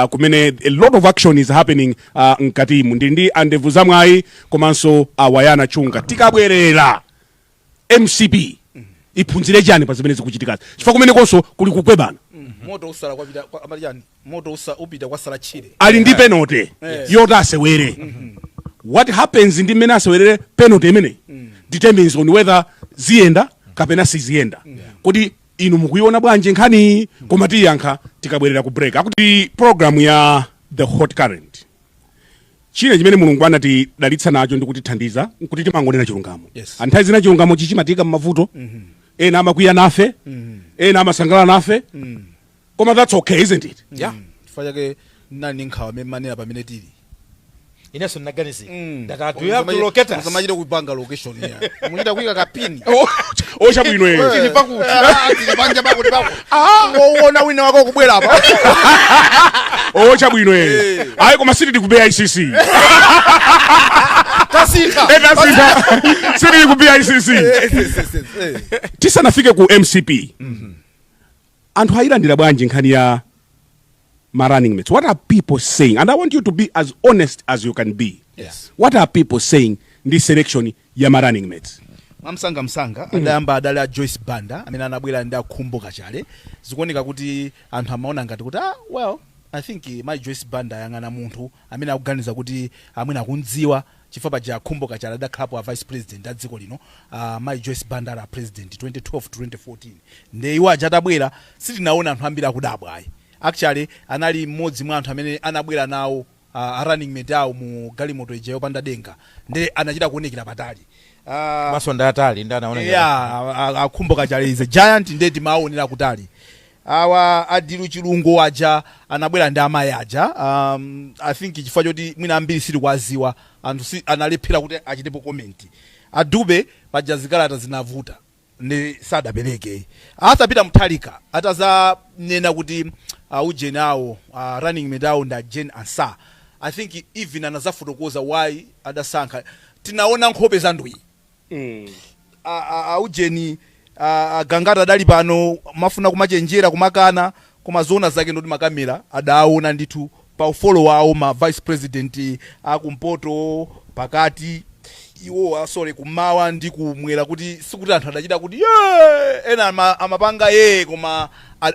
kumene a lot of action is happening mkatimu. Ndili ndi andevu zamwayi komanso awayana chunga. Tikabwerera, MCP iphunzire chani pa zimene zikuchitikazi? Chifukwa kumenekonso kuli kukwebana. Moto usala kwapita amati chani, moto usa upita kwasala tchire. Ali ndi penalty yoti asewere. What happens ndi mmene asewerere penalty imene determines on whether ziyenda kapena siziyenda. Kodi inu mukuiona bwanji nkhani? Koma tiyankha tikabwerera ku break. Akuti program ya The Hot Current, chine chimene Mulungu anatidalitsa nacho ndi kutithandiza nkuti timangonena chilungamo. Anthawi zina chilungamo chichimatika m'mavuto, ena amakwiya nafe, ena amasangalala nafe, koma that's okay, isn't it? Yeah. Chifukwa chake ndinali ndi nkhawa amene manena pamene tili. Inenso ndinaganizira that, do you have to locate us? Musamachite kupanga location ya, muchita kuyika kapini. Ochabwino ere. Tili pakuti. Ah, tili panja pakuti pako woona wina wako kubwera apa. Ochabwino ere. Ayi, koma sitili ku BICC. Tasintha. Tasintha, sitili ku BICC. Tisanafike ku MCP, anthu ayilandira bwanji nkhani ya ma running mates? What are people saying? And I want you to be as honest as you can be. What are people saying ndi selection ya ma running mates? Mwamsangamsanga, adayamba adali a Joyce Banda amene anabwera ndi Akhumbo Kachale. Zikuoneka kuti anthu amaona ngati kuti, ah, well, I think mai Joyce Banda ayang'ana munthu amene akuganiza kuti amwene akundziwa, chifukwa paja Akhumbo Kachale adakhalapo a vice president a dziko lino, mai Joyce Banda ali a president 2012 to 2014. Nde iwo aja atabwera sitinaona anthu ambiri akudabwa ayi. Actually anali mmodzi mwa anthu amene anabwera nawo a running mate awo mu galimoto ija yopanda denga, nde anachita kuonekera patali. Maso ndatali ndi anaona. Yeah, Akhumbo Kachale is a giant, nde timaonera kutali. Awa adilu chilungo aja anabwera ndi amayi aja. I think chifukwa choti mwina ambiri sitikuwaziwa, anthu si analephera kuti achitepo comment. Adube paja zikalata zinavuta. Ndi sadapereke. Arthur Peter Mutharika atazanena kuti ujeni awo, running mate awo ndi a Jane Ansah, I think even anazafotokoza why adasankha. Tinaona nkhope za ndwi. Aujeni Gangata adali pano, mafuna kumachenjera kumakana, koma zoona zake ndoti makamera adaona ndithu pa ufolo wawo ma vice president akumpoto, pakati, iwo, sorry, kummawa ndi kumwera, kuti sikuti anthu adachita kuti ye ena amapanga ye, koma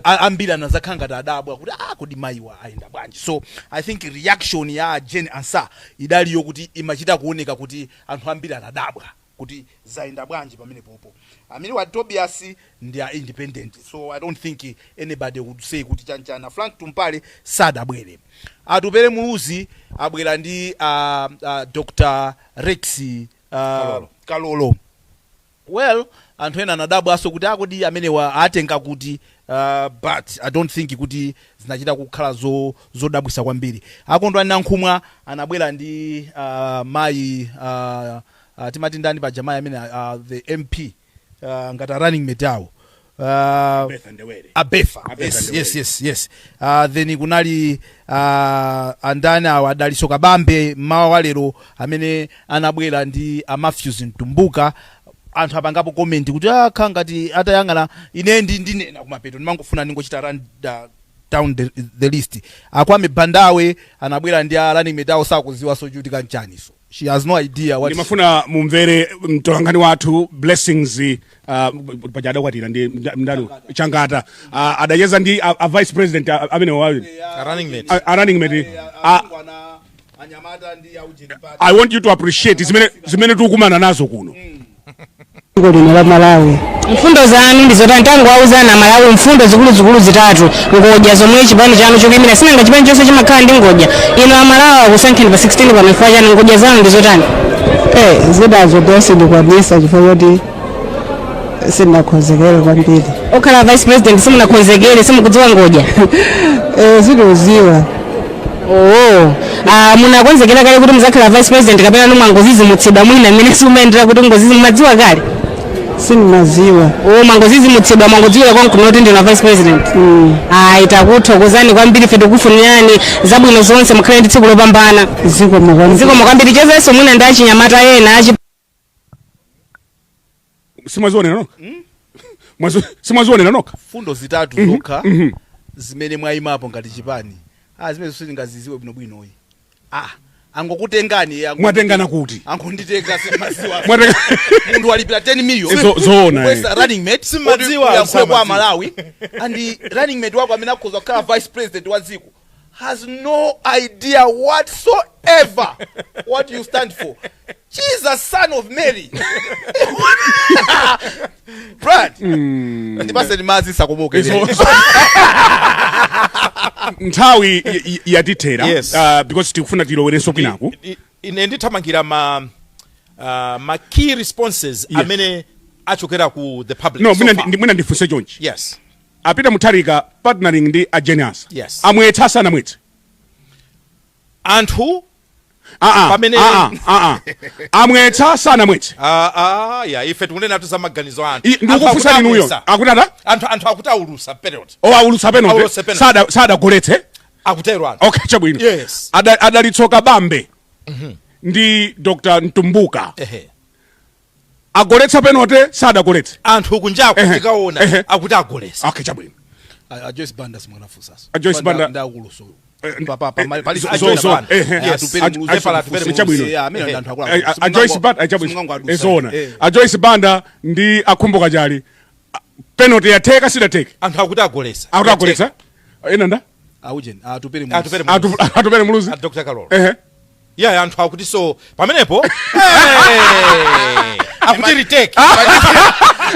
ambiri anazakhala ngati adabwa kuti, ah, kodi mayiwa ayenda bwanji? So I think reaction ya Jane Ansah idaliyo kuti imachita kuoneka kuti anthu ambiri anadabwa kuti zayenda bwanji pamene popo. Amene wa Tobias ndi a independent, so I don't think anybody would say kuti chanchana. Frank Tumpale sadabwere. Atupele Muluzi abwera ndi Dr Rex Kalolo. Kalolo. Well, anthu ena anadabwanso kuti akodi amenewa atenga kuti, but I don't think kuti zinachita kukhala zodabwisa kwambiri. Akondwani Nankhumwa anabwera ndi mayi, timati ndani paja, mayi amene, the MP, ngati a running mate awo, Betha Ndewere. Abefa. Abefa Yes. Ndewere. Yes. Then kunali andani awa, Adaliso Kabambe mmawa wa lero amene anabwera ndi a Matthews Mtumbuka. Anthu apangapo comment kuti akha ngati atayang'ana. Ine ndi ndinena kumapeto, ndimangofuna ndingochita run down the list. Akwame Bandawe anabwera ndi a running mate awo, sakuziwa sochitika nchaniso. She has no idea what. Ndimafuna mumvere mtolankhani wathu Blessings, paja adakwatira ndi ndani, Changata, adacheza ndi a vice president amene wa A running mate. A running mate. I want you to appreciate zimene tikukumana nazo kuno. Dziko lino la Malawi, mfundo zanu ndi zotani? Tangowauzana Malawi mfundo zikuluzikulu zitatu, ngodya zomwe chipani chanu chikuyimira. Sinanga chipani chonse chimakhala ndi ngodya. Inu Amalawi akusankheni pa 16 pano chifukwa chanu, ngodya zanu ndi zotani? Zidazo tonse ndikwanisa chifukwa choti sindinakonzekere kwambiri. Okhala vice president simunakonzekere, simukudziwa ngodya? Sindikuziwa. Oo, ah, munakonzekera kale kuti muzakhala vice president, kapena nomwangozizimutsidwa mwina mmene simumayendera kuti ngozizi mumadziwa kale? Sindimaziwa. O, mwangozizimutsidwa, mwangodziwira konkuno kuti ndina vice president. Ayi, takuthokozani kwambiri. Ife tikufunirani zabwino zonse, mukhale ndi tsiku lopambana. Zikomo kwambiri. Zikomo kwambiri. Chezenso mwina ndi achinyamata ena achi. Simwazionera nokha? Simwazionera nokha? Fundo zitatu zokha zimene mwayimapo ngati chipani, zimene sitingaziziwe bwinobwinoyi. Angokutengani. Mwatengana kuti? Angonditenga, simaziwa. Mwatenga Munthu walipira 10 million Zoona, Kwesa running mate. Simadziwa, Oti uyankhule kwa samadziwa. Malawi, and running mate wako amene akhoza kukhala vice president wa dziko has no idea whatsoever what you stand for. Jesus, son of Mary! Brad, ndipaseni madzi sakomoke. Nthawi yatithera. Yes. Because tikufuna tilowerenso kwinaku. Ine ndithamangira ma key responses amene achokera ku the public No, so mwina far. mwina ndifunse chonchi. Yes. A Peter Mutharika partnering ndi a Jane Ansah, Yes. amwetsa, asanamwetse? Anthu Ah, ah, ah, ah, ah. Amwetsa, sanamwetse? Ah, ah, ya, ife tikunenatu za maganizo a anthu. Ndikukufunsani Anthu inuyo. akuti Akuti ata anthu akuti aulusa penalty. O, aulutsa penalty? Aulutsa penalty. Sadagoletse? Akutero anthu. Okay, chabwino. Yes. Adalitso Kabambe ndi Dr Mtumbuka agoletsa penalty, sadagoletse? Anthu kunjaku tikaona akuti agolesa. Okay, chabwino. A Joyce Banda simwanafunsaso. A Joyce Banda. Ndakuluso. Chabwino. Amene anthu akulu. A Joyce Banda, chabwino, zoona. A Joyce Banda ndi a Khumbo Kachali, penalty yatheka, sidatheke? Anthu akuti agolesa. Akuti agolesa. Ena nda Aujeni Atupele. Atupele Muluzi. Atupele Muluzi. A Dr Kalolo. Ehe. Yeah, anthu akuti so pamenepo, hey, akuti retake.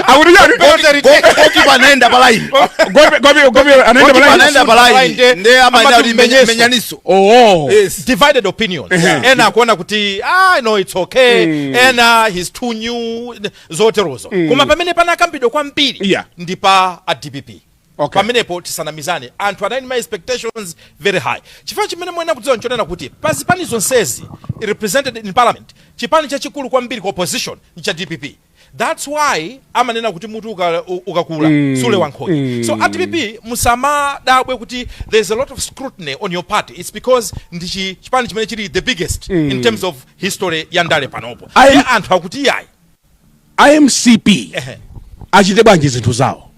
Akuti chani? Goalkeeper anaenda pa line. Gopi anaenda Goalkeeper pa line. anaenda pa line. Line. Nde amaenda Amati kuti mmenyeso. menyaniso. Oh. Yes. Divided opinions. Ena akuona kuti, ah, no, it's okay, ena he's too new, zoterozo. Koma pamene panakambidwa kwambiri ndi pa a DPP. Pamenepo tisanamizane, anthu anali ma expectations very high, chifukwa chimene mwena kudziwa nchonena kuti pa zipani zonsezi represented in parliament, chipani chachikulu kwambiri ku opposition ncha DPP. That's why amanena kuti mutu ukakula sulewa nkhonya. So a DPP, musamadabwe kuti there's a lot of scrutiny on your party. It's because ndi chipani chimene chili the biggest in terms of history ya ndale panopo. Ndiye anthu akuti iyayi. IMCP achite bwanji zinthu zawo,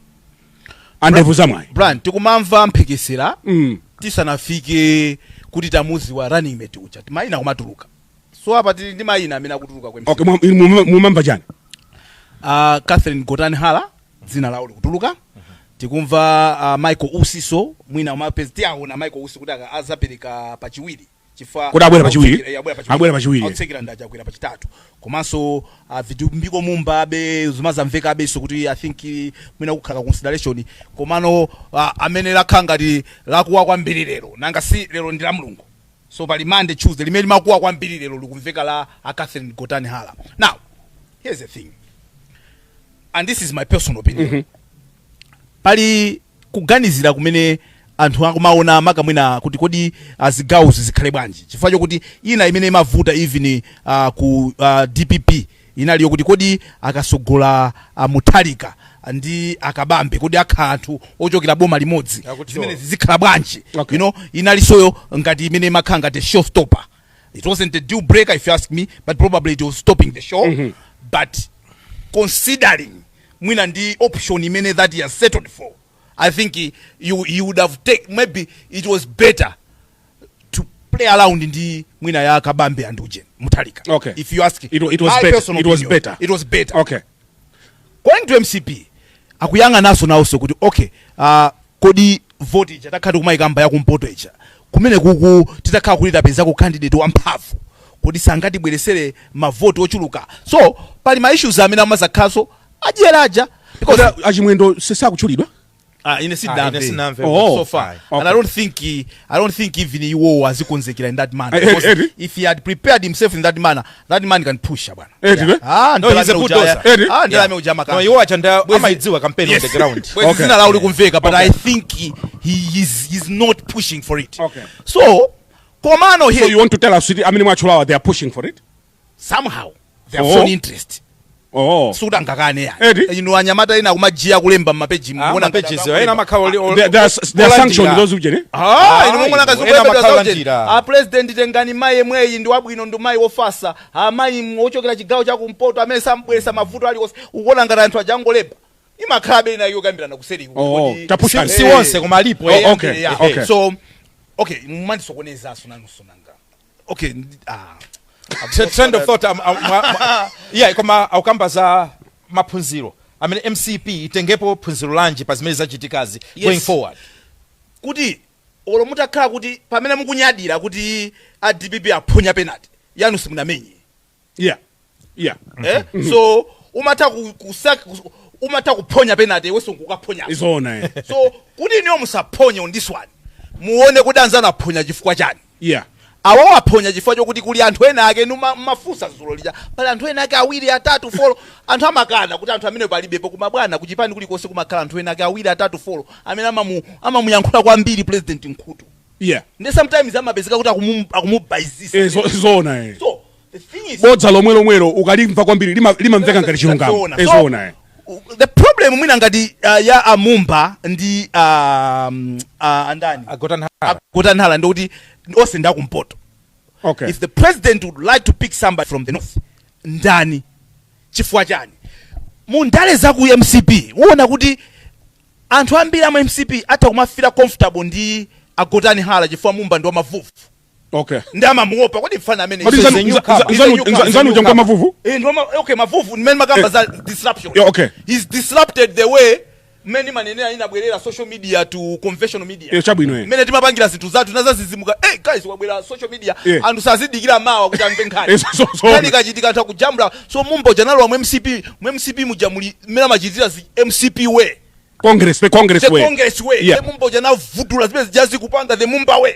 andevu zamwayi? Brian, tikumamva mphekesera tisanafike kuti tamuziwa running mate uja, mayina kumatuluka. So apa tili ndi mayina amene akutuluka kwa MCP. Okay, mumamva chani? Catherine Gotani Hala dzina lawo likutuluka. Tikumva Michael Usiso mwina umapezi tiaona Michael Usi kuti azapereka pachiwiri chifukwa Kuti abwera pachiwiri? Abwera pachiwiri. Abwera pachiwiri. Autsekera ndi Achakwera pachitatu. Komanso Vitumbiko Mumba abe zimazamveka abenso kuti I think mwina kukhala consideration. Komano amene lakhala ngati lakuwa kwambiri lero, nanga si lero ndi la Mulungu, so pali Monday, Tuesday, limene limakuwa kwambiri lero likumveka la a Catherine Gotani Hala. Now here's the thing, and this is my personal opinion. Pali kuganizira kumene anthu akumaona makamwina kuti kodi azigawozi zikhale bwanji, chifukwa chokuti ina imene imavuta even ku DPP inaliyo kuti kodi akasogola Mutharika ndi Akabambe, kodi akhala anthu ochokera boma limodzi, Akuti zimene zizikhala bwanji? Okay. Inalisoyo ngati imene imakhala ngati showstopper. It wasn't a deal breaker if you ask me, but probably it was stopping the show. But considering mwina ndi option imene that he has settled for, I think he would have take, maybe it was better to play around ndi mwina ya Kabambe and uje Mutharika. If you ask It was my better. personal It was opinion, better. it was better. Going to MCP, akuyang'ananso nawonso kuti okay, kodi vote ija takhala kumayikamba yakumpoto ija, kumene kuku titakhala kuti tapezako candidate wamphamvu, kodi sangatibweresere mavoti ochuluka? So pali ma issues amene amazakhaso adyeraja because Kodi Achimwendo sisakutchulidwa? Ah, ine Ah, sinamve. ine sinamve. Oh. So far. Okay. And I don't think even iwo azikonzekera in that manner. Because if he had prepared himself in that manner, that man can push, bwana. Eti, eh? Ah, No, he's a bulldozer. Eti? Ah, ndalame uja No, makanga. iwo acha nda amaidziwa campaign on the ground. Bwezi zina lawo likumveka, but I think he's not pushing for it. So komano here So you want to tell us kuti amene mwatchulawa, they are pushing for it? Somehow they have shown interest. Suti angakane yani. Eti? Inu anyamata ena akumajiya kulemba mmapeji. Ah, Mukuona ma pages, ngati ena amakhala They are sanctioned olandira. those ujene. Ah, Ah, inu mumona ena kazikuyembedwa amakhala zauje. njira. A president, tengani mayi yemweyi ndi wabwino, ndi mayi wofasa, amayi wochokera chigawo chakumpoto amene sambweresa mavuto aliwonse. Ukuona ngati anthu ajangolemba? Imakhalabe inayo yokambirana kuseri. Oh, tapushani. Si wonse koma alipo. Oh, okay, okay. So okay, mumandisokonezaso nanunso nanga. Okay, ah. Trend of thought, yeah, koma akukamba za maphunziro amene MCP itengepo phunziro lanji pa zimene zachitikazi going forward. Kuti olo mutakhala kuti pamene mukunyadira kuti a DPP aphonya penalty yanu, simunamenye. Eh? So umatha umatha kuphonya penalty iwenso nkukaphonya. Izona, eh. So kuti niyo musaphonye on this one, muone kuti anzanu aphonya chifukwa chani. Awo aphonya chifukwa chokuti kuli anthu ena ake numa mafusa zulo lija, pali anthu ena ake awiri, atatu, four. Anthu amakana kuti anthu amene palibepo, koma bwana, kuchipani kulikonse kumakhala anthu ena ake awiri, atatu, four amene amamuyankhula kwambiri president nkhutu. Ndi sometimes amapezeka kuti akumubaizisa. Eh, zona, eh. So the thing is, Bodza lomwe lomwelo ukalimva kwambiri limamveka ngati chilungamo. Zoona. Eh, So, zona, eh. the problem mwina ngati ya Amumba ndi andani, Agotani Hala. Agotani Hala, ndikuti onse ndi akumpoto. If the president would like to pick somebody from the north, ndani? Chifukwa chani? Mu ndale za ku MCP uona kuti anthu ambiri ama MCP atha kumafira comfortable ndi Agotani Hala chifukwa Mumba ndi wamavuvu ndi amamuopa kodi mfana amene Kodi Is a newcomer. nzanu uja ngwa mavuvu? Eh, okay, mavuvu nimene makamba za disruption. He's disrupted the way mmene manenera inabwerera social media to conventional media. Eh, chabwino, eh. Mmene timapangira zinthu zathu nazazizimuka, hey guys, wabwera social media, anthu sazidikira mawa kuti amve nkhani. Eh, so Nkhani ikachitika anthu akujambula. So Mumba uja nalowa mu MCP, mu MCP muja muli mmene amachitira zi MCP way. Congress, the Congress The way. Congress way. The Mumba uja navudula zimene zijazi kupanga the Mumba way,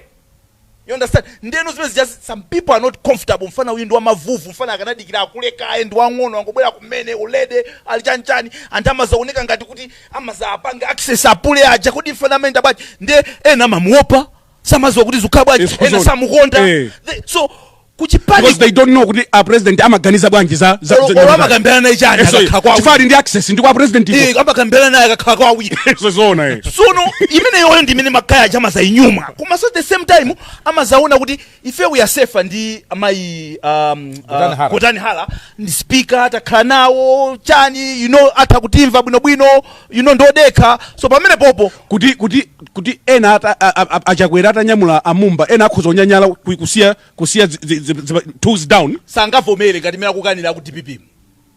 you understand? Ndeno zimene zijazi, some people are not comfortable. Mfana uyu ndi wamavuvu, mfana akanadikira akulekaye, ndi wang'ono, angobwera kumene ulede ali chanchani. Anthu amazaoneka ngati kuti amazapanga access apule aja, kuti mfana amene ndabwaji, nde ena amamuopa, samaziwa kuti zikhala bwanji. Yes, ena zoona. samukonda. Eh. So Kuchipani Because they don't know kuti a president amaganiza bwanji za Olo amakambirana naye chani akakhala kwawo? Chifukwa ali ndi access ndi kwa president iko. Amakambirana naye akakhala kwa awiri. Izo zoona, eh. Sono imeneyoyo ndi imene ma guy aja amazayinyuma, komanso at the same time amazaona kuti ife we are safer ndi amayi Gotani Hara. Gotani Hara ndi speaker, takhala nawo chani, atha kutimva bwinobwino, ndodekha. So pamene popo Kuti ena achakwera atanyamula amumba, ena akhoza kunyanyala kusiya tools down. Sangavomere ngati imene akukanira aku DPP.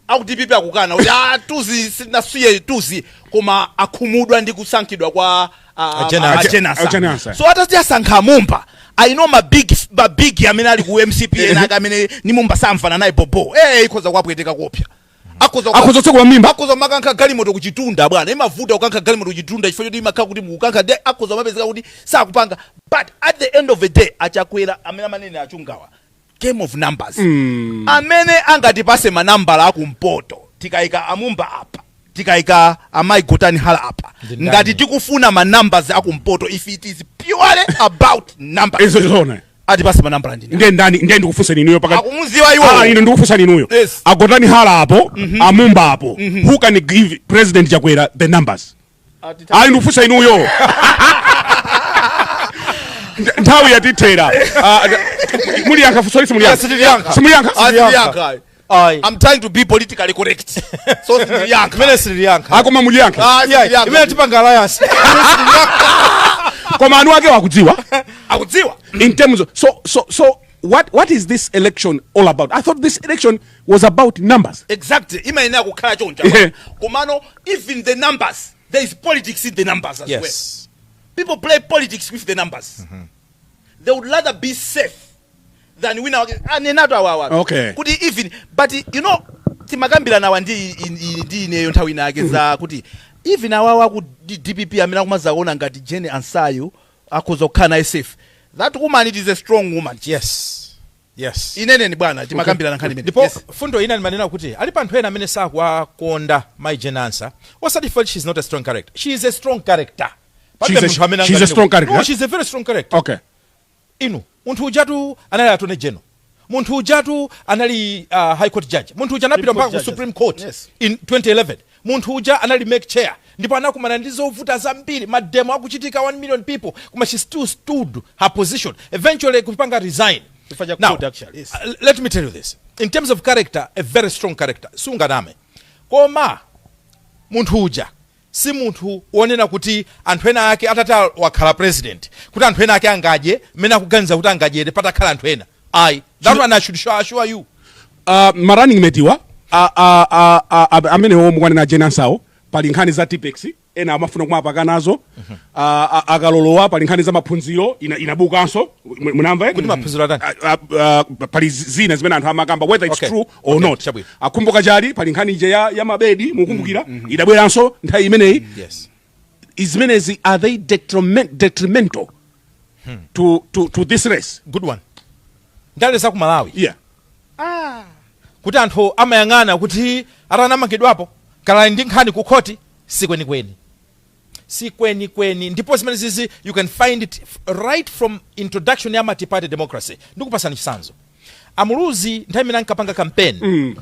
Aku DPP akukana kuti ah, tuzi sinasiye tuzi, koma akhumudwa ndi kusankhidwa kwa Ajena a Jane Ansah. A Jane Ansah. So atati asankha Mumba, I know ma big amene ali ku MCP, ena ake amene ni Mumba samvana naye bobo, ikhoza kuwapweteka kopya, akhoza Akhoza kutsekula mimba. Akhoza makankha galimoto kuchitunda, bwana. Imavuta kukankha galimoto kuchitunda chifukwa choti imakhala kuti mukukankha de akhoza mapezeka kuti sakupanga. But at the end of the day, achakwera amene amanene achungawa, game of numbers, amene angatipase manambala akumpoto, tikayika amumba apa, tikayika amayi Gotani Hala apa, Ndi ndani? Ngati tikufuna ma numbers akumpoto, if it is purely about numbers, Izo zoona. atipase manambala ndi ndani? Ndiye ndani? Ndiye ndikufunseni inuyo pakati. Akumuziwa iwo. Ah, ine ndikufunsani inuyo. Yes. Agotani Hala apo, amumba apo, who can give President Chakwera the numbers? Ayi, ndikufunsa inuyo. Nthawi yatithera. Ah, muliyankha funso lisi? Muliyankha? Sitiliyankha. Simuliyankha? Ah, sitiliyankha. Ayi. I'm trying to be politically correct, so sitiliyankha. Imene sitiliyankha. Akoma muliyankha. Ah, Yeah, sitiliyankha. imene tipanga alliance. Koma anu ake wakudziwa. Akudziwa. In terms of, so what is this election all about? I thought this election was about numbers. Exactly, imayenera kukhala choncho. Komano even the numbers, there is politics in the numbers as well. People play politics with the numbers. They would rather be safe than wina wake anenato awawa kuti even, but timakambirana awa ndi ineyo nthawi inake za kuti even awawa ku DPP amene akumazaona ngati Jane Ansah akhoza kukhala naye safe, that woman, it is a strong woman. Ineneni bwana, timakambirana nkhani imene. Ndipo fundo ina ndimanena kuti alipo anthu ena amene sakuwakonda mai Jane Ansah, osati for she's not a strong character. She is a strong character. Palibe munthu amene She's a strong character? No, she's a very strong character. Inu, munthu ujatu anali attorney general, munthu ujatu anali high court judge, munthu uja anapita mpaka ku judge. Supreme Court in 2011, munthu uja anali MEC chair, ndipo anakumana ndi zovuta zambiri, mademo akuchitika, 1 million people, koma she still stood her position, eventually kupanga resign. Chifukwa cha Now, court, actually, yes. Let me tell you this, in terms of character, a very strong character, sunganame. Koma munthu uja si munthu wonena kuti anthu ena ake atati wakhala president, kuti anthu ena ake angadye mmene akuganiza kuti angadyere patakhala anthu ena. Ayi, that one I should assure you. Ma running mate wa amenewo mukwanena Jane Ansahwo, pali nkhani za Tipp-Ex, ena amafuna kumapaka nazo. Akalolowa, pali nkhani za maphunziro inabukanso. Munamva, eh? Kuti maphunziro atani? Pali zina zimene anthu amakamba, whether it's true or not. Chabwino. Akhumbo Kachali, pali nkhani ije ya mabedi, mukumbukira, idabweranso nthawi imeneyi. Izimenezi, are they detrimental to this race? Good one. Ndale za ku Malawi, kuti anthu amayang'ana kuti atanamangidwapo kala ndi nkhani ku khoti, sikwenikweni, sikwenikweni. Ndipo zimene zizi you can find it right from introduction ya multi-party democracy. Ndikupasani chitsanzo. Amuluzi nthawi imene ankapanga campaign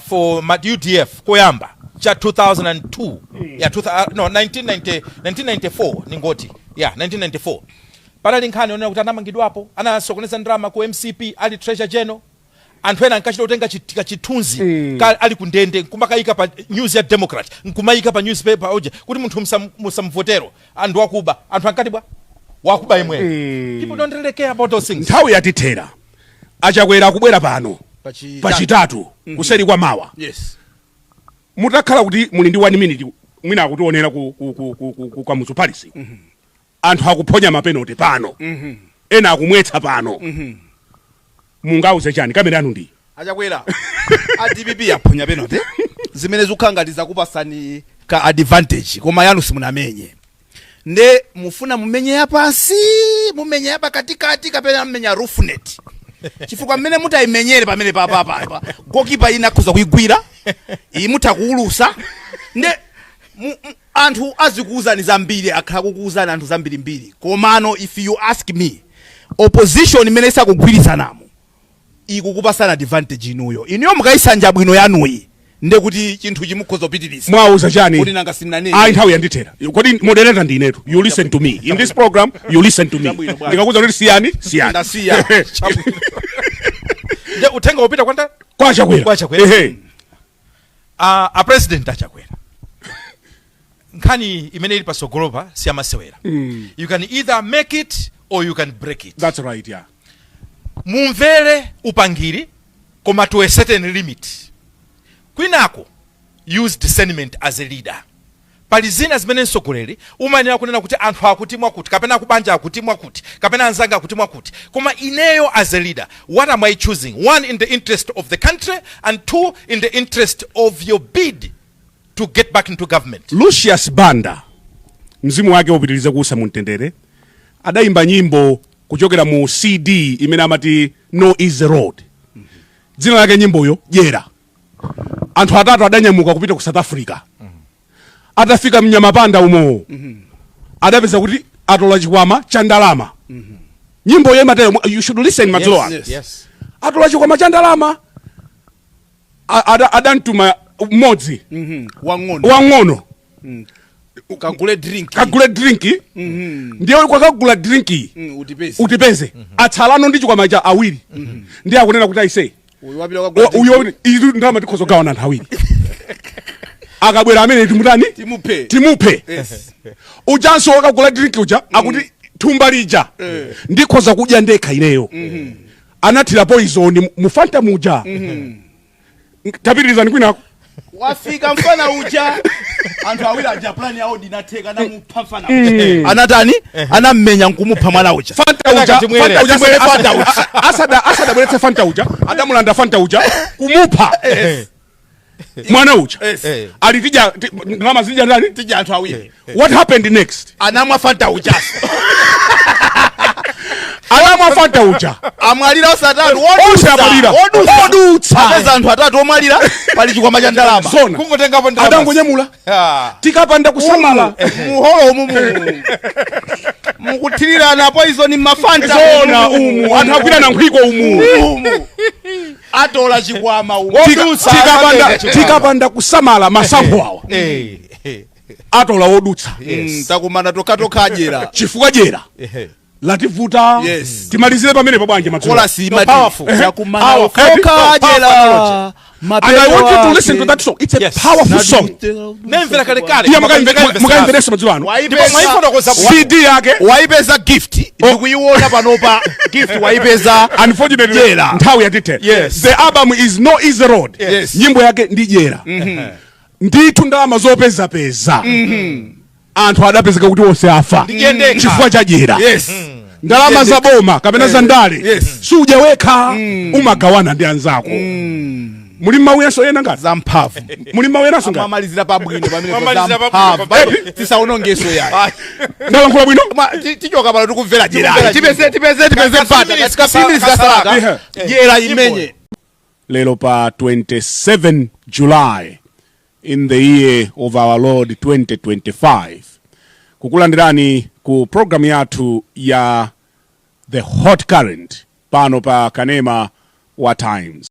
for UDF koyamba cha 2002, ya no, 1990, 1994 ningoti, ya 1994, panali nkhani yonena kuti anamangidwapo, anasokoneza ndalama ku MCP ali treasurer general. Anthu ena ankachita kutenga kachithunzi ali kundende nkumakayika pa news ya Democrat, nkumayika pa newspaper oje kuti munthu musamvotero, anthu akuba. Anthu ankati bwa wakuba imwe. People don't really care about those things. Nthawi yatithera. Achakwera akubwera pano pachitatu, kuseri kwa mawa. Mutakhala kuti muli ndi 1 minute, mwina akutionera ku Kamuzu Palace, anthu akuphonya mapenalty pano, ena akumwetsa pano, mungauze chani? Kamera yanu ndi Achakwera, a DPP aphonya penalty zimene zikukhala ngati zakupasani ka advantage, koma yanu simunamenye. Nde mufuna mumenye yapansi, mumenye yapakatikati, kapena mmenya roofnet? Chifukwa mmene mutayimenyere pamene papapa, goalkeeper ina akhoza kuyigwira, iyi mutha kuulusa. Nde anthu azikuuzani zambiri, akhala kukuuzani anthu zambirimbiri. Komano if you ask me, opposition imene isakugwirizanamo Ikukupasana advantage inuyo. Inuyo mukayisanja bwino yanuyi, ndekuti chinthu chimukhoza kupitiriza. Mwauza chani? Kuti nanga sinanene? Ayi, nthawi yandithera. Kodi moderator ndinetu. You listen to me in this program, you listen to me. Chabwino, bwana. Ndikakuza kuti siyani, siyani. Ndasiya. Nde uthenga upita kwanda? Kwa Chakwera. Kwa Chakwera. Ehe. A President aChakwera, nkhani imene ili pasogolopa siyamasewera. You can either make it or you can break it. That's right, yeah. Mumvere upangiri, koma to a certain limit. Kwinako use discernment as a leader. Pali zina zimene mtsogoleri umayenera kunena kuti anthu akuti mwakuti, kapena akubanja akuti mwakuti, kapena anzanga akuti mwakuti, koma ineyo as a leader, what am I choosing? One, in the interest of the country, and two, in the interest of your bid to get back into government. Lucius Banda, mzimu wake upitirize kuusa mumtendere, adayimba nyimbo kuchokera mu CD imene amati No Easy Road. Dzina lake nyimboyo Dyera. Anthu atatu adanyamuka kupita ku South Africa. Atafika mnyamapanda umo, adapeza kuti atola chikwama cha ndalama. Nyimbo imatero. You should listen madzulo ano. Atola chikwama cha ndalama. Adamtuma mmodzi wang'ono. Wang'ono. Kagule drink. Kagule drink. Ndiye kwakagula drink, utipeze. Utipeze atsalano ndi chikwama cha awiri. Ndiye akunena kuti aise, uyu wapita kukagula drink. Uyo izi ndalama tikhoza kugawana anthu awiri. Akabwera amene timutani? Timuphe. Timuphe. Ujanso wakagula drink uja akuti thumba lija ndikhoza kudya ndekha ineyo. Anathira poison mu Fanta muja. Tapitirizani kwinako. Wafika mfana uja, anthu awiri aja plan yawo dinatheka, namupha mfana uja. Anatani? Anammenya nkumupha mwana uja. Fanta uja. Timwere. Fanta uja. Timwere Fanta uja. Asadabweretse Fanta uja, adamulanda Fanta uja, kumupha mwana uja. Ali tija ndalama zija ndani? Tija anthu awiri. What happened next? Anamwa Fanta uja. Anamwa Fanta uja. Amwalira osatatu. Onse amwalira. Odutsa. Odutsa. Apeza anthu atatu omwalira, pali chikwama cha ndalama. Zona. Kungotengapo ndalama. Adangonyamula. Tikapanda kusamala, muholo umu mukuthirirana poison mMafanta. Zona, umu anthu agwirana nkhwiko umu. Umu atola chikwama umu. Tikapanda kusamala, masankho awa atola wodutsa. Takumana tokhatokha adyera. Chifukwa dyera lativuta. Timalizire pamene pabwanje madzulo. Kolasi. No, powerful. Takumana Powerful. tokha adyera. And I want you to listen to that song. It's a powerful song. Nemvera kalekale. Iya, mukaimverenso madzulo ano. Ndipo mwaifotokoza. CD yake. Waipeza Gift, ndikuiona panopa. Gift waipeza. Unfortunately, Dyera. nthawi yatithera. The album is No Easy Road. Nyimbo yake ndi Dyera. Ndithu, ndalama zopezapeza, anthu adapezeka kuti onse afa Ndiyendekha. chifukwa cha dyera. Ndalama za boma kapena za ndale, sudya wekha, umagawana ndi anzako. Muli mawu ena ngati Zamphamvu. Muli mawu enanso ngati Mamalizira pabwino pamene. Mamalizira zamphamvu. pabwino. Tisaonongeso yayi. Ndalankhula bwino. Tichoka pano tikumvera dyera. Tikumvera. Tipeze mpata. Minutes. Ka 3 minutes kasalaka. Dyera imenye. Lero pa 27 July in the year of our Lord 2025, kukulandirani ku programu yathu ya The Hot Current pano pa kanema wa Times.